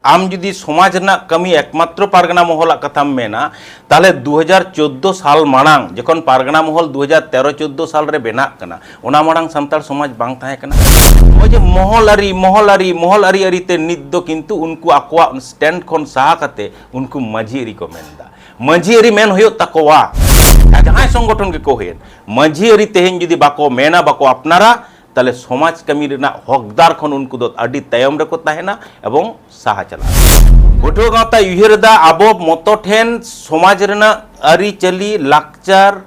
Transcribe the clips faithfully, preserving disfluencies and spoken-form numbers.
ᱟᱢ ᱡᱩᱫᱤ ᱥᱚᱢᱟᱡᱽ ᱨᱮᱱᱟᱜ ᱠᱟᱹᱢᱤ ᱮᱠᱢᱟᱛᱨᱚ ᱯᱟᱨᱜᱟᱱᱟ ᱢᱚᱦᱚᱞᱟᱜ ᱠᱟᱛᱷᱟᱢ ᱢᱮᱱᱟ, ᱛᱟᱦᱚᱞᱮ ᱫᱩ ᱦᱟᱡᱟᱨ ᱪᱳᱫᱽᱫᱳ ᱥᱟᱞ ᱢᱟᱲᱟᱝ, ᱡᱚᱠᱷᱚᱱ ᱯᱟᱨᱜᱟᱱᱟ ᱢᱚᱦᱚᱞ ᱫᱩ ᱦᱟᱡᱟᱨ ᱛᱮᱨᱚ ᱪᱳᱫᱽᱫᱳ ᱥᱟᱞ ᱨᱮ ᱵᱮᱱᱟᱜ ᱠᱟᱱᱟ, ᱚᱱᱟ ᱢᱟᱲᱟᱝ ᱥᱟᱱᱛᱟᱲ ᱥᱚᱢᱟᱡᱽ ᱵᱟᱝ ᱛᱟᱦᱮᱸ ᱠᱟᱱᱟ᱾ ᱱᱚᱜᱼᱚᱭ ᱡᱮ ᱢᱚᱦᱚᱞ ᱟᱹᱨᱤ, ᱢᱚᱦᱚᱞ ᱟᱹᱨᱤ, ᱢᱚᱦᱚᱞ ᱟᱹᱨᱤ ᱟᱹᱨᱤ ᱛᱮ ᱱᱤᱛ ᱫᱚ ᱠᱤᱱᱛᱩ ᱩᱱᱠᱩ ᱟᱠᱚᱣᱟᱜ stand ᱠᱷᱚᱱ ᱥᱟᱦᱟ ᱠᱟᱛᱮ ᱩᱱᱠᱩ ᱢᱟᱹᱡᱷᱤ ᱟᱹᱨᱤ ᱠᱚ ᱢᱮᱱᱫᱟ᱾ ᱢᱟᱹᱡᱷᱤ ᱟᱹᱨᱤ ᱢᱮᱱ ᱦᱩᱭᱩᱜ ᱛᱟᱠᱚᱣᱟ, ᱡᱟᱦᱟᱸᱭ ᱥᱚᱝᱜᱚᱴᱷᱚᱱ ᱜᱮᱠᱚ ᱦᱩᱭᱮᱱ, ᱢᱟᱹᱡᱷᱤ ᱟᱹᱨᱤ ᱛᱮᱦᱮᱧ ᱡᱩᱫᱤ ᱵᱟᱠᱚ ᱢᱮᱱᱟ, ᱵᱟᱠᱚ ᱟᱯᱱᱟᱨᱟ, ᱛᱟᱦᱞᱮ ᱥᱚᱢᱟᱡᱽ ᱠᱟᱹᱢᱤ ᱨᱮᱱᱟᱜ ᱦᱚᱠᱫᱟᱨ ᱠᱷᱚᱱ ᱩᱱᱠᱩ ᱫᱚ ᱟᱹᱰᱤ ᱛᱟᱭᱚᱢ ᱨᱮᱠᱚ ᱛᱟᱦᱮᱱᱟ ᱮᱵᱚᱝ ᱥᱟᱦᱟ ᱪᱟᱞᱟᱜᱼᱟ᱾ ᱯᱟᱹᱴᱷᱩᱣᱟᱹ ᱜᱟᱶᱛᱟᱭ ᱩᱭᱦᱟᱹᱨ ᱮᱫᱟ, ᱟᱵᱚ ᱢᱚᱛᱚ ᱴᱷᱮᱱ ᱥᱚᱢᱟᱡᱽ ᱨᱮᱱᱟᱜ ᱟᱹᱨᱤᱪᱟᱹᱞᱤ, ᱞᱟᱠᱪᱟᱨ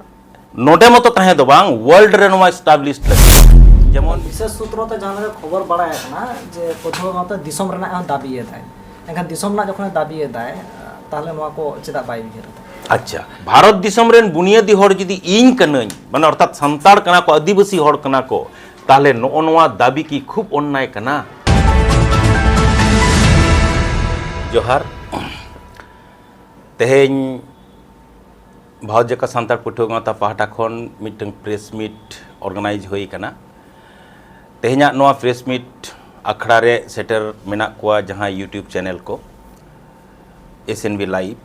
ᱱᱚᱰᱮ ᱢᱚᱛᱚ ᱛᱟᱦᱮᱸ ᱫᱚ ᱵᱟᱝ, world ᱨᱮ ᱱᱚᱣᱟ establish ᱞᱟᱹᱜᱤᱫ᱾ ᱡᱮᱢᱚᱱ ᱵᱤᱥᱮᱥ ᱥᱩᱛᱨᱚ ᱛᱮ ᱡᱟᱦᱟᱸ ᱞᱮᱠᱟ ᱠᱷᱚᱵᱚᱨ ᱵᱟᱲᱟᱭ ᱟᱠᱟᱱᱟ ᱡᱮ ᱯᱟᱹᱴᱷᱩᱣᱟᱹ ᱜᱟᱶᱛᱟ ᱫᱤᱥᱚᱢ ᱨᱮᱱᱟᱜ ᱦᱚᱸ ᱫᱟᱹᱵᱤ ᱮᱫᱟᱭ, ᱮᱱᱠᱷᱟᱱ ᱫᱤᱥᱚᱢ ᱨᱮᱱᱟᱜ ᱡᱚᱠᱷᱚᱱᱮ ᱫᱟᱹᱵᱤ ᱮᱫᱟᱭ, ᱛᱟᱦᱚᱞᱮ ᱱᱚᱣᱟ ᱠᱚ ᱪᱮᱫᱟᱜ ᱵᱟᱭ ᱩᱭᱦᱟᱹᱨ ᱮᱫᱟ? ᱟᱪᱪᱷᱟ, ᱵᱷᱟᱨᱚᱛ ᱫᱤᱥᱚᱢ ᱨᱮᱱ ᱵᱩᱱᱤᱭᱟᱹᱫᱤ ᱦᱚᱲ ᱡᱩᱫᱤ ᱤᱧ ᱠᱟᱹᱱᱟᱹᱧ, ᱢᱟᱱᱮ ᱚᱨᱛᱷᱟᱛ ᱥᱟᱱᱛᱟᱲ ᱠᱟᱱᱟ ᱠᱚ, ᱟᱹᱫᱤᱵᱟᱹᱥᱤ ᱦᱚᱲ ᱠᱟᱱᱟ ᱠᱚ, ᱛᱟᱦᱚᱞᱮ ᱱᱚᱜᱼᱚ ᱱᱚᱣᱟ ᱫᱟᱹᱵᱤ ᱠᱤ ᱠᱷᱩᱵ ᱚᱱᱱᱟᱭ ᱠᱟᱱᱟ? ᱡᱚᱦᱟᱨ᱾ ᱛᱮᱦᱮᱧ ᱵᱷᱟᱨᱚᱛ ᱡᱟᱠᱟᱛ ᱥᱟᱱᱛᱟᱲ ᱯᱟᱹᱴᱷᱩᱣᱟᱹ ᱜᱟᱶᱛᱟ ᱯᱟᱦᱴᱟ ᱠᱷᱚᱱ ᱢᱤᱫᱴᱟᱝ press meet organize ᱦᱩᱭ ᱟᱠᱟᱱᱟ᱾ ᱛᱮᱦᱮᱧᱟᱜ ᱱᱚᱣᱟ press meet ᱟᱠᱷᱲᱟ ᱨᱮ ᱥᱮᱴᱮᱨ ᱢᱮᱱᱟᱜ ᱠᱚᱣᱟ ᱡᱟᱦᱟᱸᱭ YouTube channel ᱠᱚ, S N B Live,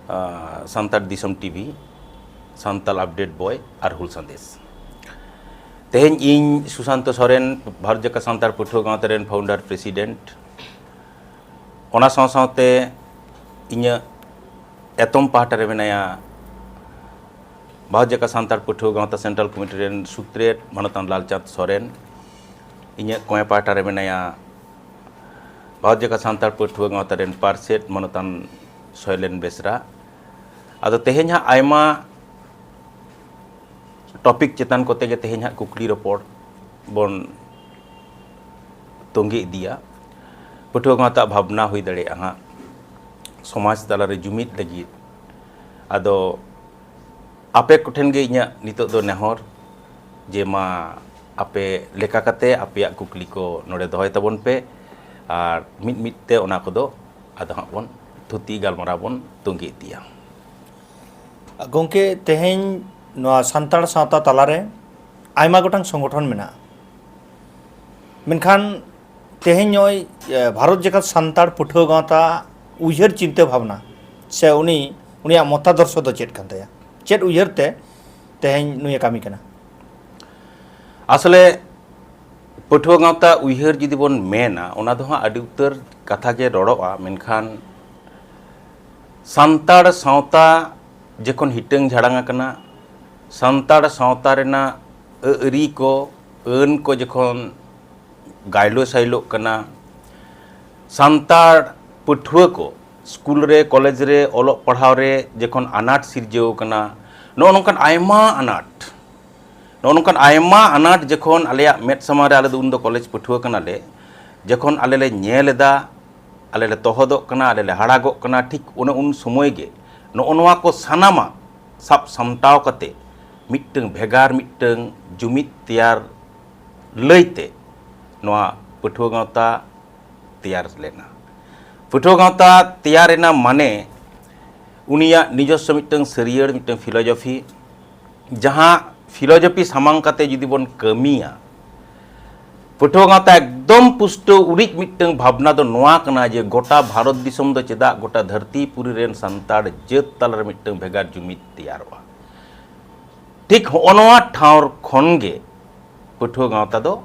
ᱟᱸ, ᱥᱟᱱᱛᱟᱲ ᱫᱤᱥᱚᱢ TV, ᱥᱟᱱᱛᱟᱲ Update Boy ᱟᱨ ᱦᱩᱞ ᱥᱟᱸᱫᱮᱥ᱾ ᱛᱮᱦᱮᱧ ᱤᱧ ᱥᱩᱥᱟᱱᱛᱚ ᱥᱚᱨᱮᱱ, ᱵᱷᱟᱨᱚᱛ ᱡᱟᱠᱟᱛ ᱥᱟᱱᱛᱟᱲ ᱯᱟᱹᱴᱷᱩᱣᱟᱹ ᱜᱟᱶᱛᱟ ᱨᱮᱱ founder president, ᱚᱱᱟ ᱥᱟᱶ ᱥᱟᱶᱛᱮ ᱤᱧᱟᱹᱜ ᱮᱛᱚᱢ ᱯᱟᱦᱴᱟ ᱨᱮ ᱢᱮᱱᱟᱭᱟ ᱵᱷᱟᱨᱚᱛ ᱡᱟᱠᱟᱛ ᱥᱟᱱᱛᱟᱲ ᱯᱟᱹᱴᱷᱩᱣᱟᱹ ᱜᱟᱶᱛᱟ central committee ᱨᱮᱱ ᱥᱩᱛᱨᱮᱛ ᱢᱟᱱᱚᱛᱟᱱ ᱞᱟᱞᱪᱟᱸᱫᱽ ᱥᱚᱨᱮᱱ, ᱤᱧᱟᱹᱜ ᱠᱚᱸᱭᱮ ᱯᱟᱦᱴᱟ ᱨᱮ ᱢᱮᱱᱟᱭᱟ ᱵᱷᱟᱨᱚᱛ ᱡᱟᱠᱟᱛ ᱥᱟᱱᱛᱟᱲ ᱯᱟᱹᱴᱷᱩᱣᱟᱹ ᱜᱟᱶᱛᱟ ᱨᱮᱱ ᱯᱟᱨᱥᱮᱛ ᱢᱟᱱᱚᱛᱟᱱ ᱥᱚᱭᱞᱮᱱ ᱵᱮᱥᱨᱟ᱾ ᱟᱫᱚ ᱛᱮᱦᱮᱧ ᱦᱟᱸᱜ ᱟᱭᱢᱟ topic ᱪᱮᱛᱟᱱ ᱠᱚᱛᱮ ᱜᱮ ᱛᱮᱦᱮᱧ ᱦᱟᱸᱜ ᱠᱩᱠᱞᱤ ᱨᱚᱯᱚᱲ ᱵᱚᱱ ᱛᱚᱸᱜᱮ ᱤᱫᱤᱭᱟ᱾ ᱯᱟᱹᱴᱷᱩᱣᱟᱹ ᱜᱟᱶᱛᱟ ᱵᱷᱟᱵᱽᱱᱟ ᱦᱩᱭ ᱫᱟᱲᱮᱭᱟᱜᱼᱟ ᱦᱟᱸᱜ ᱥᱚᱢᱟᱡᱽ ᱛᱟᱞᱟᱨᱮ ᱡᱩᱢᱤᱫ ᱞᱟᱹᱜᱤᱫ᱾ ᱟᱫᱚ ᱟᱯᱮ ᱠᱚᱴᱷᱮᱱ ᱜᱮ ᱤᱧᱟᱹᱜ ᱱᱤᱛᱚᱜ ᱫᱚ ᱱᱮᱦᱚᱨ ᱡᱮ ᱢᱟ ᱟᱯᱮ ᱞᱮᱠᱟ ᱠᱟᱛᱮ ᱟᱯᱮᱭᱟᱜ ᱠᱩᱠᱞᱤ ᱠᱚ ᱱᱚᱰᱮ ᱫᱚᱦᱚᱭ ᱛᱟᱵᱚᱱ ᱯᱮ, ᱟᱨ ᱢᱤᱫ ᱢᱤᱫ ᱛᱮ ᱚᱱᱟ ᱠᱚᱫᱚ ᱟᱫᱚ ᱦᱟᱸᱜ ᱵᱚᱱ ᱛᱷᱩᱛᱤ ᱜᱟᱞᱢᱟᱨᱟᱣ ᱵᱚᱱ ᱛᱚᱸᱜᱮ ᱤᱫᱤᱭᱟ᱾ ᱜᱚᱢᱠᱮ, ᱛᱮᱦᱮᱧ ᱱᱚᱣᱟ ᱥᱟᱱᱛᱟᱲ ᱥᱟᱶᱛᱟ ᱛᱟᱞᱟᱨᱮ ᱟᱭᱢᱟ ᱜᱚᱴᱟᱝ ᱥᱚᱝᱜᱚᱴᱷᱚᱱ ᱢᱮᱱᱟᱜᱼᱟ, ᱢᱮᱱᱠᱷᱟᱱ ᱛᱮᱦᱮᱧ ᱱᱚᱜᱼᱚᱭ ᱮ, ᱵᱷᱟᱨᱚᱛ ᱡᱟᱠᱟᱛ ᱥᱟᱱᱛᱟᱲ ᱯᱟᱹᱴᱷᱩᱣᱟᱹ ᱜᱟᱶᱛᱟ ᱩᱭᱦᱟᱹᱨ ᱪᱤᱱᱛᱟᱹ ᱵᱷᱟᱵᱽᱱᱟ ᱥᱮ ᱩᱱᱤ ᱩᱱᱤᱭᱟᱜ ᱢᱚᱛᱟᱫᱚᱨᱥᱚ ᱫᱚ ᱪᱮᱫ ᱠᱟᱱ ᱛᱟᱭᱟ? ᱪᱮᱫ ᱩᱭᱦᱟᱹᱨ ᱛᱮ ᱛᱮᱦᱮᱧ ᱱᱩᱭᱮ ᱠᱟᱹᱢᱤ ᱠᱟᱱᱟ? ᱟᱥᱚᱞᱮ ᱯᱟᱹᱴᱷᱩᱣᱟᱹ ᱜᱟᱶᱛᱟ ᱩᱭᱦᱟᱹᱨ ᱡᱩᱫᱤ ᱵᱚᱱ ᱢᱮᱱᱟ, ᱚᱱᱟ ᱫᱚ ᱦᱟᱸᱜ ᱟᱹᱰᱤ ᱩᱛᱟᱹᱨ ᱠᱟᱛᱷᱟ ᱜᱮ ᱨᱚᱲᱚᱜᱼᱟ, ᱢᱮᱱᱠᱷᱟᱱ ᱥᱟᱱᱛᱟᱲ ᱥᱟᱶᱛᱟ ᱡᱚᱠᱷᱚᱱ ᱦᱤᱴᱟᱹᱝ ᱡᱷᱟᱲᱟᱝ ᱟᱠᱟᱱᱟ, ᱥᱟᱱᱛᱟᱲ ᱥᱟᱶᱛᱟ ᱨᱮᱱᱟᱜ ᱟᱹᱨᱤ ᱠᱚ, ᱟᱹᱱ ᱠᱚ ᱡᱚᱠᱷᱚᱱ ᱜᱟᱭᱞᱳ ᱥᱟᱭᱞᱳᱜ ᱠᱟᱱᱟ, ᱥᱟᱱᱛᱟᱲ ᱯᱟᱹᱴᱷᱩᱣᱟᱹ ᱠᱚ ᱥᱠᱩᱞ ᱨᱮ, ᱠᱚᱞᱮᱡᱽ ᱨᱮ ᱚᱞᱚᱜ ᱯᱟᱲᱦᱟᱣ ᱨᱮ ᱡᱚᱠᱷᱚᱱ ᱟᱱᱟᱴ ᱥᱤᱨᱡᱟᱹᱣ ᱠᱟᱱᱟ, ᱱᱚᱜᱼᱚ ᱱᱚᱝᱠᱟᱱ ᱟᱭᱢᱟ ᱟᱱᱟᱴ, ᱱᱚᱜᱼᱚ ᱱᱚᱝᱠᱟᱱ ᱟᱭᱢᱟ ᱟᱱᱟᱴ ᱡᱚᱠᱷᱚᱱ ᱟᱞᱮᱭᱟᱜ ᱢᱮᱫ ᱥᱟᱢᱟᱝ ᱨᱮ, ᱟᱞᱮ ᱫᱚ ᱩᱱᱫᱚ ᱠᱚᱞᱮᱡᱽ ᱯᱟᱹᱴᱷᱩᱣᱟᱹ ᱠᱟᱱᱟᱞᱮ, ᱡᱚᱠᱷᱚᱱ ᱟᱞᱮ ᱞᱮ ᱧᱮᱞ ᱮᱫᱟ, ᱟᱞᱮ ᱞᱮ ᱛᱚᱦᱚᱫᱚᱜ ᱠᱟᱱᱟ, ᱟᱞᱮ ᱞᱮ ᱦᱟᱲᱟᱜᱚᱜ ᱠᱟᱱᱟ, ᱴᱷᱤᱠ ᱚᱱᱮ ᱩᱱ ᱥᱚᱢᱚᱭ ᱜᱮ ᱱᱚᱜᱼᱚ ᱱᱚᱣᱟ ᱠᱚ ᱥᱟᱱᱟᱢᱟᱜ ᱥᱟᱵ ᱥᱟᱢᱴᱟᱣ ᱠᱟᱛᱮ ᱢᱤᱫᱴᱟᱝ ᱵᱷᱮᱜᱟᱨ ᱢᱤᱫᱴᱟᱝ ᱡᱩᱢᱤᱫ ᱛᱮᱭᱟᱨ ᱞᱟᱹᱭᱛᱮ ᱱᱚᱣᱟ ᱯᱟᱹᱴᱷᱩᱣᱟᱹ ᱜᱟᱶᱛᱟ ᱛᱮᱭᱟᱨ ᱞᱮᱱᱟ᱾ ᱯᱟᱹᱴᱷᱩᱣᱟᱹ ᱜᱟᱶᱛᱟ ᱛᱮᱭᱟᱨ ᱨᱮᱱᱟᱜ ᱢᱟᱱᱮ ᱩᱱᱤᱭᱟᱜ ᱱᱤᱡᱚᱥᱥᱚ ᱢᱤᱫᱴᱟᱝ ᱥᱟᱹᱨᱭᱟᱹᱲ, ᱢᱤᱫᱴᱟᱝ ᱯᱷᱤᱞᱳᱡᱚᱯᱷᱤ, ᱡᱟᱦᱟᱸ ᱯᱷᱤᱞᱳᱡᱚᱯᱷᱤ ᱥᱟᱢᱟᱝ ᱠᱟᱛᱮ ᱡᱩᱫᱤ ᱵᱚᱱ ᱠᱟᱹᱢᱤᱭᱟ, ᱯᱟᱹᱴᱷᱩᱣᱟᱹ ᱜᱟᱶᱛᱟ ᱮᱠᱫᱚᱢ ᱯᱩᱥᱴᱟᱹᱣ ᱩᱨᱤᱡ ᱢᱤᱫᱴᱟᱝ ᱵᱷᱟᱵᱽᱱᱟ ᱫᱚ ᱱᱚᱣᱟ ᱠᱟᱱᱟ ᱡᱮ ᱜᱚᱴᱟ ᱵᱷᱟᱨᱚᱛ ᱫᱤᱥᱚᱢ ᱫᱚ ᱪᱮᱫᱟᱜ ᱜᱚᱴᱟ ᱫᱷᱟᱹᱨᱛᱤ ᱯᱩᱨᱤ ᱨᱮᱱ ᱥᱟᱱᱛᱟᱲ ᱡᱟᱹᱛ ᱛᱟᱞᱟᱨᱮ ᱢᱤᱫᱴᱟᱝ ᱵᱷᱮᱜᱟᱨ ᱡᱩᱢᱤᱫ ᱛᱮᱭᱟᱨᱚᱜᱼᱟ᱾ ᱴᱷᱤᱠ ᱦᱚᱸᱜᱼᱚ ᱱᱚᱣᱟ ᱴᱷᱟᱶ ᱠᱷᱚᱱ ᱜᱮ ᱯᱟᱹᱴᱷᱩᱣᱟᱹ ᱜᱟᱶᱛᱟ ᱫᱚ